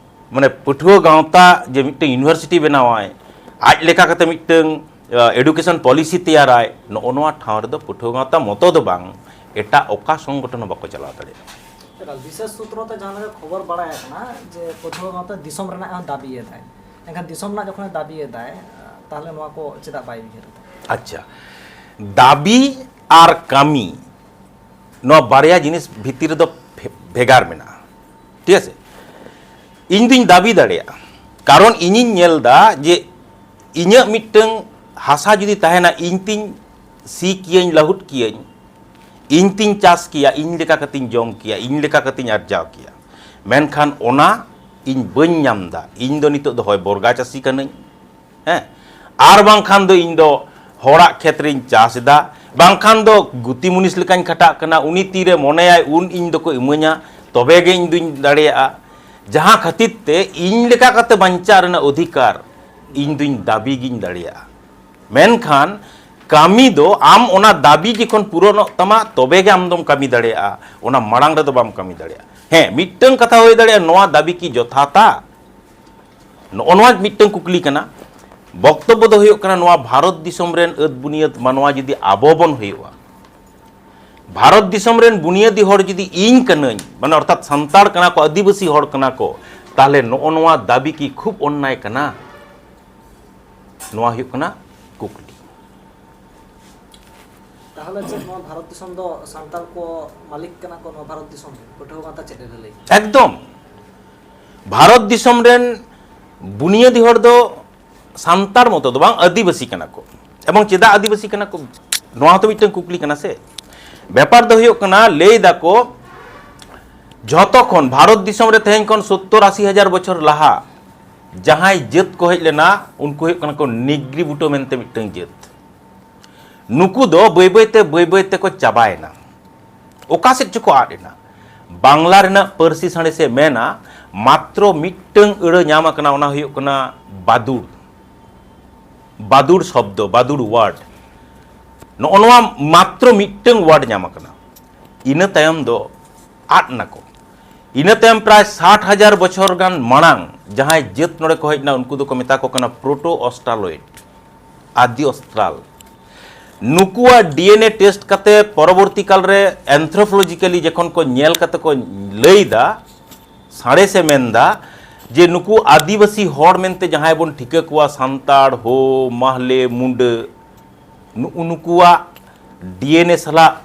ᱢᱟᱱᱮ ᱯᱟᱹᱴᱷᱩᱣᱟᱹ ᱜᱟᱶᱛᱟ ᱡᱮ ᱢᱤᱫᱴᱮᱱ ᱤᱭᱩᱱᱤᱵᱷᱟᱨᱥᱤᱴᱤ ᱵᱮᱱᱟᱣᱟᱭ, ᱟᱡ ᱞᱮᱠᱟ ᱠᱟᱛᱮ ᱢᱤᱫᱴᱟᱝ, ᱟ, ᱮᱰᱩᱠᱮᱥᱚᱱ ᱯᱚᱞᱤᱥᱤ ᱛᱮᱭᱟᱨᱟᱭ, ᱱᱚᱜᱼᱚ ᱱᱚᱣᱟ ᱴᱷᱟᱶ ᱨᱮᱫᱚ ᱯᱟᱹᱴᱷᱩᱣᱟᱹ ᱜᱟᱶᱛᱟ ᱢᱚᱛᱚ ᱫᱚ ᱵᱟᱝ, ᱮᱴᱟᱜ ᱚᱠᱟ ᱥᱚᱝᱜᱚᱴᱷᱚᱱ ᱦᱚᱸ ᱵᱟᱠᱚ ᱪᱟᱞᱟᱣ ᱫᱟᱲᱮᱭᱟᱜᱼᱟ᱾ ᱮᱠᱟᱞ, ᱵᱤᱥᱮᱥ ᱥᱩᱛᱨᱚ ᱛᱮ ᱡᱟᱦᱟᱸ ᱞᱮᱠᱟ ᱠᱷᱚᱵᱚᱨ ᱵᱟᱲᱟᱭ ᱟᱠᱟᱱᱟ ᱡᱮ ᱯᱟᱹᱴᱷᱩᱣᱟᱹ ᱜᱟᱶᱛᱟ ᱫᱤᱥᱚᱢ ᱨᱮᱱᱟᱜ ᱦᱚᱸ ᱫᱟᱹᱵᱤ ᱮᱫᱟᱭ, ᱮᱱᱠᱷᱟᱱ ᱫᱤᱥᱚᱢ ᱨᱮᱱᱟᱜ ᱡᱚᱠᱷᱚᱱᱮ ᱫᱟᱹᱵᱤ ᱮᱫᱟᱭ, ᱛᱟᱦᱚᱞᱮ ᱱᱚᱣᱟ ᱠᱚ ᱪᱮᱫᱟᱜ ᱵᱟᱭ ᱩᱭᱦᱟᱹᱨ ᱮᱫᱟ? ᱟᱪᱪᱷᱟ, ᱫᱟᱹᱵᱤ ᱟᱨ ᱠᱟᱹᱢᱤ, ᱱᱚᱣᱟ ᱵᱟᱨᱭᱟ ᱡᱤᱱᱤᱥ ᱵᱷᱤᱛᱤᱨ ᱨᱮᱫᱚ ᱵᱷᱮ-, ᱵᱷᱮᱜᱟᱨ ᱢᱮᱱᱟᱜᱼᱟ, ᱴᱷᱤᱠ ᱟᱪᱷᱮ? ᱤᱧ ᱫᱩᱧ ᱫᱟᱹᱵᱤ ᱫᱟᱲᱮᱭᱟᱜᱼᱟ, ᱠᱟᱨᱚᱱ ᱤᱧᱤᱧ ᱧᱮᱞ ᱮᱫᱟ ᱡᱮ ᱤᱧᱟᱹᱜ ᱢᱤᱫᱴᱟᱝ ᱦᱟᱥᱟ ᱡᱩᱫᱤ ᱛᱟᱦᱮᱱᱟ, ᱤᱧ ᱛᱤᱧ ᱥᱤ ᱠᱤᱭᱟᱹᱧ, ᱞᱟᱹᱦᱩᱫ ᱠᱤᱭᱟᱹᱧ, ᱤᱧ ᱛᱤᱧ ᱪᱟᱥ ᱠᱮᱭᱟ, ᱤᱧ ᱞᱮᱠᱟ ᱠᱟᱛᱮᱧ ᱡᱚᱢ ᱠᱮᱭᱟ, ᱤᱧ ᱞᱮᱠᱟ ᱠᱟᱛᱮᱧ ᱟᱨᱡᱟᱣ ᱠᱮᱭᱟ᱾ ᱢᱮᱱᱠᱷᱟᱱ ᱚᱱᱟ ᱤᱧ ᱵᱟᱹᱧ ᱧᱟᱢ ᱮᱫᱟ᱾ ᱤᱧ ᱫᱚ ᱱᱤᱛᱚᱜ ᱫᱚ ᱦᱚᱭ ᱵᱚᱨᱜᱟ ᱪᱟᱹᱥᱤ ᱠᱟᱹᱱᱟᱹᱧ, ᱦᱮᱸ, ᱟᱨ ᱵᱟᱝᱠᱷᱟᱱ ᱫᱚ ᱤᱧ ᱫᱚ ᱦᱚᱲᱟᱜ ᱠᱷᱮᱛ ᱨᱤᱧ ᱪᱟᱥ ᱮᱫᱟ, ᱵᱟᱝᱠᱷᱟᱱ ᱫᱚ ᱜᱩᱛᱤ ᱢᱩᱱᱤᱥ ᱞᱮᱠᱟᱧ ᱠᱷᱟᱴᱟᱜ ᱠᱟᱱᱟ, ᱩᱱᱤ ᱛᱤᱨᱮ ᱢᱚᱱᱮᱭᱟᱭ ᱩᱱ ᱤᱧ ᱫᱚᱠᱚ ᱤᱢᱟᱹᱧᱟ, ᱛᱚᱵᱮ ᱜᱮ ᱤᱧ ᱫᱩᱧ ᱫᱟᱲᱮᱭᱟᱜᱼᱟ᱾ ᱡᱟᱦᱟᱸ ᱠᱷᱟᱹᱛᱤᱨ ᱛᱮ ᱤᱧ ᱞᱮᱠᱟ ᱠᱟᱛᱮ ᱵᱟᱧᱪᱟᱜ ᱨᱮᱱᱟᱜ ᱚᱫᱷᱤᱠᱟᱨ ᱤᱧ ᱫᱩᱧ ᱫᱟᱹᱵᱤ ᱜᱤᱧ ᱫᱟᱲᱮᱭᱟᱜᱼᱟ᱾ ᱢᱮᱱᱠᱷᱟᱱ ᱠᱟᱹᱢᱤ ᱫᱚ ᱟᱢ ᱚᱱᱟ ᱫᱟᱹᱵᱤ ᱡᱚᱠᱷᱚᱱ ᱯᱩᱨᱚᱱᱚᱜ ᱛᱟᱢᱟ, ᱛᱚᱵᱮ ᱜᱮ ᱟᱢ ᱫᱚᱢ ᱠᱟᱹᱢᱤ ᱫᱟᱲᱮᱭᱟᱜᱼᱟ, ᱚᱱᱟ ᱢᱟᱲᱟᱝ ᱨᱮᱫᱚ ᱵᱟᱢ ᱠᱟᱹᱢᱤ ᱫᱟᱲᱮᱭᱟᱜᱼᱟ᱾ ᱦᱮᱸ, ᱢᱤᱫᱴᱟᱝ ᱠᱟᱛᱷᱟ ᱦᱩᱭ ᱫᱟᱲᱮᱭᱟᱜᱼᱟ, ᱱᱚᱣᱟ ᱫᱟᱹᱵᱤ ᱠᱤ ᱡᱚᱛᱷᱟᱛᱟ? ᱱᱚᱜᱼᱚ ᱱᱚᱣᱟ ᱢᱤᱫᱴᱟᱝ ᱠᱩᱠᱞᱤ ᱠᱟᱱᱟ᱾ ᱵᱚᱠᱛᱚᱵᱵᱚ ᱫᱚ ᱦᱩᱭᱩᱜ ᱠᱟᱱᱟ, ᱱᱚᱣᱟ ᱵᱷᱟᱨᱚᱛ ᱫᱤᱥᱚᱢ ᱨᱮᱱ ᱟᱹᱫ ᱵᱩᱱᱤᱭᱟᱹᱫ ᱢᱟᱱᱣᱟ ᱡᱩᱫᱤ ᱟᱵᱚ ᱵᱚᱱ ᱦᱩᱭᱩᱜᱼᱟ, ᱵᱷᱟᱨᱚᱛ ᱫᱤᱥᱚᱢ ᱨᱮᱱ ᱵᱩᱱᱤᱭᱟᱹᱫᱤ ᱦᱚᱲ ᱡᱩᱫᱤ ᱤᱧ ᱠᱟᱹᱱᱟᱹᱧ, ᱢᱟᱱᱮ ᱚᱨᱛᱷᱟᱛ ᱥᱟᱱᱛᱟᱲ ᱠᱟᱱᱟ ᱠᱚ, ᱟᱹᱫᱤᱵᱟᱹᱥᱤ ᱦᱚᱲ ᱠᱟᱱᱟ ᱠᱚ, ᱛᱟᱦᱞᱮ ᱱᱚᱜᱼᱚ ᱱᱚᱣᱟ ᱫᱟᱹᱵᱤ ᱠᱤ ᱠᱷᱩᱵ ᱚᱱᱱᱟᱭ ᱠᱟᱱᱟ? ᱱᱚᱣᱟ ᱦᱩᱭᱩᱜ ᱠᱟᱱᱟ ᱠᱩᱠᱞᱤ᱾ ᱛᱟᱦᱚᱞᱮ ᱪᱮᱫ ᱱᱚᱣᱟ ᱵᱷᱟᱨᱚᱛ ᱫᱤᱥᱚᱢ ᱫᱚ ᱥᱟᱱᱛᱟᱲ ᱠᱚ ᱢᱟᱹᱞᱤᱠ ᱠᱟᱱᱟ ᱠᱚ ᱱᱚᱣᱟ ᱵᱷᱟᱨᱚᱛ ᱫᱤᱥᱚᱢ ᱨᱮ? ᱯᱟᱹᱴᱷᱩᱣᱟᱹ ᱜᱟᱶᱛᱟ ᱪᱮᱫ ᱮ ᱞᱟᱹᱭ? ᱮᱠᱫᱚᱢ᱾ ᱵᱷᱟᱨᱚᱛ ᱫᱤᱥᱚᱢ ᱨᱮᱱ ᱵᱩᱱᱤᱭᱟᱹᱫᱤ ᱦᱚᱲ ᱫᱚ ᱥᱟᱱᱛᱟᱲ ᱢᱚᱛᱚ ᱫᱚ ᱵᱟᱝ, ᱟᱹᱫᱤᱵᱟᱹᱥᱤ ᱠᱟᱱᱟ ᱠᱚ᱾ ᱮᱵᱚᱝ ᱪᱮᱫᱟᱜ ᱟᱹᱫᱤᱵᱟᱹᱥᱤ ᱠᱟᱱᱟ ᱠᱚ, ᱱᱚᱣᱟ ᱦᱚᱸᱛᱚ ᱢᱤᱫᱴᱟᱝ ᱠᱩᱠᱞᱤ ᱠᱟᱱᱟ ᱥᱮ᱾ ᱵᱮᱯᱟᱨ ᱫᱚ ᱦᱩᱭᱩᱜ ᱠᱟᱱᱟ, ᱞᱟᱹᱭ ᱫᱟᱠᱚ ᱡᱷᱚᱛᱚ ᱠᱷᱚᱱ ᱵᱷᱟᱨᱚᱛ ᱫᱤᱥᱚᱢ ᱨᱮ ᱛᱮᱦᱮᱧ ᱠᱷᱚᱱ ᱥᱚᱛᱛᱚᱨ ᱟᱥᱤ ᱦᱟᱡᱟᱨ ᱵᱚᱪᱷᱚᱨ ᱞᱟᱦᱟ ᱡᱟᱦᱟᱸᱭ ᱡᱟᱹᱛ ᱠᱚ ᱦᱮᱡ ᱞᱮᱱᱟ, ᱩᱱᱠᱩ ᱦᱩᱭᱩᱜ ᱠᱟᱱᱟ ᱠᱚ ᱱᱤᱜᱽᱨᱤᱵᱩᱴᱳ ᱢᱮᱱᱛᱮ ᱢᱤᱫᱴᱟᱝ ᱡᱟᱹᱛ᱾ ᱱᱩᱠᱩ ᱫᱚ ᱵᱟᱹᱭ ᱵᱟᱹᱭ ᱛᱮ, ᱵᱟᱹᱭ ᱵᱟᱹᱭ ᱛᱮᱠᱚ ᱪᱟᱵᱟᱭᱮᱱᱟ᱾ ᱚᱠᱟ ᱥᱮᱫ ᱪᱚᱠᱚ ᱟᱫ ᱮᱱᱟ᱾ ᱵᱟᱝᱞᱟ ᱨᱮᱱᱟᱜ ᱯᱟᱹᱨᱥᱤ ᱥᱟᱬᱮᱥᱮ ᱢᱮᱱᱟ, ᱢᱟᱛᱨᱚ ᱢᱤᱫᱴᱟᱝ ᱟᱹᱲᱟᱹ ᱧᱟᱢ ᱟᱠᱟᱱᱟ, ᱚᱱᱟ ᱦᱩᱭᱩᱜ ᱠᱟᱱᱟ ᱵᱟᱫᱩᱲ᱾ ᱵᱟᱫᱩᱲ ᱥᱚᱵᱫᱚ, ᱵᱟᱫᱩᱲ word᱾ ᱱᱚᱜᱼᱚ ᱱᱚᱣᱟ ᱢᱟᱛᱨᱚ ᱢᱤᱫᱴᱟᱝ word ᱧᱟᱢ ᱟᱠᱟᱱᱟ᱾ ᱤᱱᱟᱹ ᱛᱟᱭᱚᱢ ᱫᱚ ᱟᱫ ᱱᱟᱠᱚ᱾ ᱤᱱᱟᱹ ᱛᱟᱭᱚᱢ ᱯᱨᱟᱭ ᱥᱟᱴ ᱦᱟᱡᱟᱨ ᱵᱚᱪᱷᱚᱨ ᱜᱟᱱ ᱢᱟᱲᱟᱝ ᱡᱟᱦᱟᱸᱭ ᱡᱟᱹᱛ ᱱᱚᱰᱮ ᱠᱚ ᱦᱮᱡ ᱮᱱᱟ, ᱩᱱᱠᱩ ᱫᱚᱠᱚ ᱢᱮᱛᱟ ᱠᱚ ᱠᱟᱱᱟ ᱯᱨᱳᱴᱳ ᱚᱥᱴᱨᱟᱞᱚᱭᱮᱰ, ᱟᱫᱤ ᱚᱥᱴᱨᱟᱞ᱾ ᱱᱩᱠᱩᱣᱟᱜ DNA test ᱠᱟᱛᱮ ᱯᱚᱨᱚᱵᱚᱨᱛᱤ ᱠᱟᱞ ᱨᱮ anthropologically ᱡᱚᱠᱷᱚᱱ ᱠᱚ ᱧᱮᱞ ᱠᱟᱛᱮ ᱠᱚ ᱞᱟᱹᱭ ᱮᱫᱟ, ᱥᱟᱬᱮᱥᱮ ᱢᱮᱱᱫᱟ ᱡᱮ ᱱᱩᱠᱩ ᱟᱹᱫᱤᱵᱟᱹᱥᱤ ᱦᱚᱲ ᱢᱮᱱᱛᱮ ᱡᱟᱦᱟᱸᱭ ᱵᱚᱱ ᱴᱷᱤᱠᱟᱹ ᱠᱚᱣᱟ, ᱥᱟᱱᱛᱟᱲ, ᱦᱳ, ᱢᱟᱦᱞᱮ, ᱢᱩᱸᱰᱟᱹ, ᱱᱩᱜᱼᱩ ᱱᱩᱠᱩᱣᱟᱜ DNA ᱥᱟᱞᱟᱜ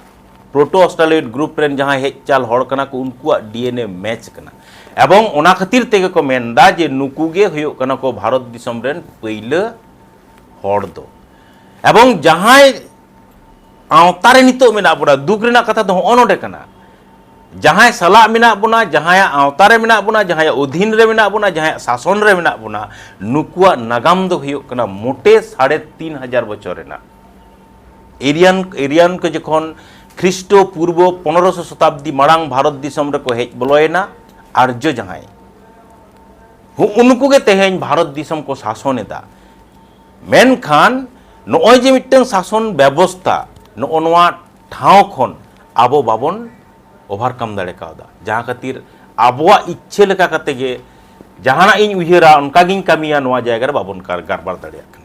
ᱯᱨᱳᱴᱳ ᱚᱥᱴᱨᱟᱞᱚᱭᱤᱰ ᱜᱨᱩᱯ ᱨᱮᱱ ᱡᱟᱦᱟᱸᱭ ᱦᱮᱡ ᱪᱟᱞ ᱦᱚᱲ ᱠᱟᱱᱟ ᱠᱚ, ᱩᱱᱠᱩᱣᱟᱜ DNA match ᱠᱟᱱᱟ᱾ ᱮᱵᱚᱝ ᱚᱱᱟ ᱠᱷᱟᱹᱛᱤᱨ ᱛᱮᱜᱮ ᱠᱚ ᱢᱮᱱᱫᱟ ᱡᱮ ᱱᱩᱠᱩ ᱜᱮ ᱦᱩᱭᱩᱜ ᱠᱟᱱᱟ ᱠᱚ ᱵᱷᱟᱨᱚᱛ ᱫᱤᱥᱚᱢ ᱨᱮᱱ ᱯᱟᱹᱭᱞᱟᱹ ᱦᱚᱲ ᱫᱚ᱾ ᱮᱵᱚᱝ ᱡᱟᱦᱟᱸᱭ ᱟᱣᱛᱟ ᱨᱮ ᱱᱤᱛᱚᱜ ᱢᱮᱱᱟᱜ ᱵᱚᱱᱟ, ᱫᱩᱠ ᱨᱮᱱᱟᱜ ᱠᱟᱛᱷᱟ ᱫᱚ ᱦᱚᱸᱜᱼᱚ ᱱᱚᱰᱮ ᱠᱟᱱᱟ, ᱡᱟᱦᱟᱸᱭ ᱥᱟᱞᱟᱜ ᱢᱮᱱᱟᱜ ᱵᱚᱱᱟ, ᱡᱟᱦᱟᱸᱭᱟᱜ ᱟᱣᱛᱟ ᱨᱮ ᱢᱮᱱᱟᱜ ᱵᱚᱱᱟ, ᱡᱟᱦᱟᱸᱭᱟᱜ ᱚᱫᱷᱤᱱ ᱨᱮ ᱢᱮᱱᱟᱜ ᱵᱚᱱᱟ, ᱡᱟᱦᱟᱸᱭᱟᱜ ᱥᱟᱥᱚᱱ ᱨᱮ ᱢᱮᱱᱟᱜ ᱵᱚᱱᱟ, ᱱᱩᱠᱩᱣᱟᱜ ᱱᱟᱜᱟᱢ ᱫᱚ ᱦᱩᱭᱩᱜ ᱠᱟᱱᱟ ᱢᱚᱴᱮ ᱥᱟᱲᱮ ᱛᱤᱱ ᱦᱟᱡᱟᱨ ᱵᱚᱪᱷᱚᱨ ᱨᱮᱱᱟᱜ᱾ ᱮᱨᱤᱭᱟᱱ, ᱮᱨᱤᱭᱟᱱ ᱠᱚ ᱡᱚᱠᱷᱚᱱ ᱠᱷᱨᱤᱥᱴᱚ ᱯᱩᱨᱵᱚ ᱯᱚᱱᱨᱚᱥᱚ ᱥᱚᱛᱟᱵᱫᱤ ᱢᱟᱲᱟᱝ ᱵᱷᱟᱨᱚᱛ ᱫᱤᱥᱚᱢ ᱨᱮᱠᱚ ᱦᱮᱡ ᱵᱚᱞᱚᱭᱮᱱᱟ, ᱟᱨᱡᱚ ᱡᱟᱦᱟᱸᱭ, ᱦᱩ-, ᱩᱱᱠᱩ ᱜᱮ ᱛᱮᱦᱮᱧ ᱵᱷᱟᱨᱚᱛ ᱫᱤᱥᱚᱢ ᱠᱚ ᱥᱟᱥᱚᱱ ᱮᱫᱟ᱾ ᱢᱮᱱᱠᱷᱟᱱ ᱱᱚᱜᱼᱚᱭ ᱡᱮ ᱢᱤᱫᱴᱟᱝ ᱥᱟᱥᱚᱱ ᱵᱮᱵᱚᱥᱛᱷᱟ, ᱱᱚᱜᱼᱚ ᱱᱚᱣᱟ ᱴᱷᱟᱶ ᱠᱷᱚᱱ ᱟᱵᱚ ᱵᱟᱵᱚᱱ overcome ᱫᱟᱲᱮ ᱠᱟᱣᱫᱟ, ᱡᱟᱦᱟᱸ ᱠᱷᱟᱹᱛᱤᱨ ᱟᱵᱚᱣᱟᱜ ᱤᱪᱪᱷᱟᱹ ᱞᱮᱠᱟ ᱠᱟᱛᱮ ᱜᱮ ᱡᱟᱦᱟᱱᱟᱜ ᱤᱧ ᱩᱭᱦᱟᱹᱨᱟ, ᱚᱱᱠᱟ ᱜᱤᱧ ᱠᱟᱹᱢᱤᱭᱟ, ᱱᱚᱣᱟ ᱡᱟᱭᱜᱟ ᱨᱮ ᱵᱟᱵᱚᱱ ᱠᱟᱨ-, ᱠᱟᱨᱵᱟᱨ ᱫᱟᱲᱮᱭᱟᱜ ᱠᱟᱱᱟ᱾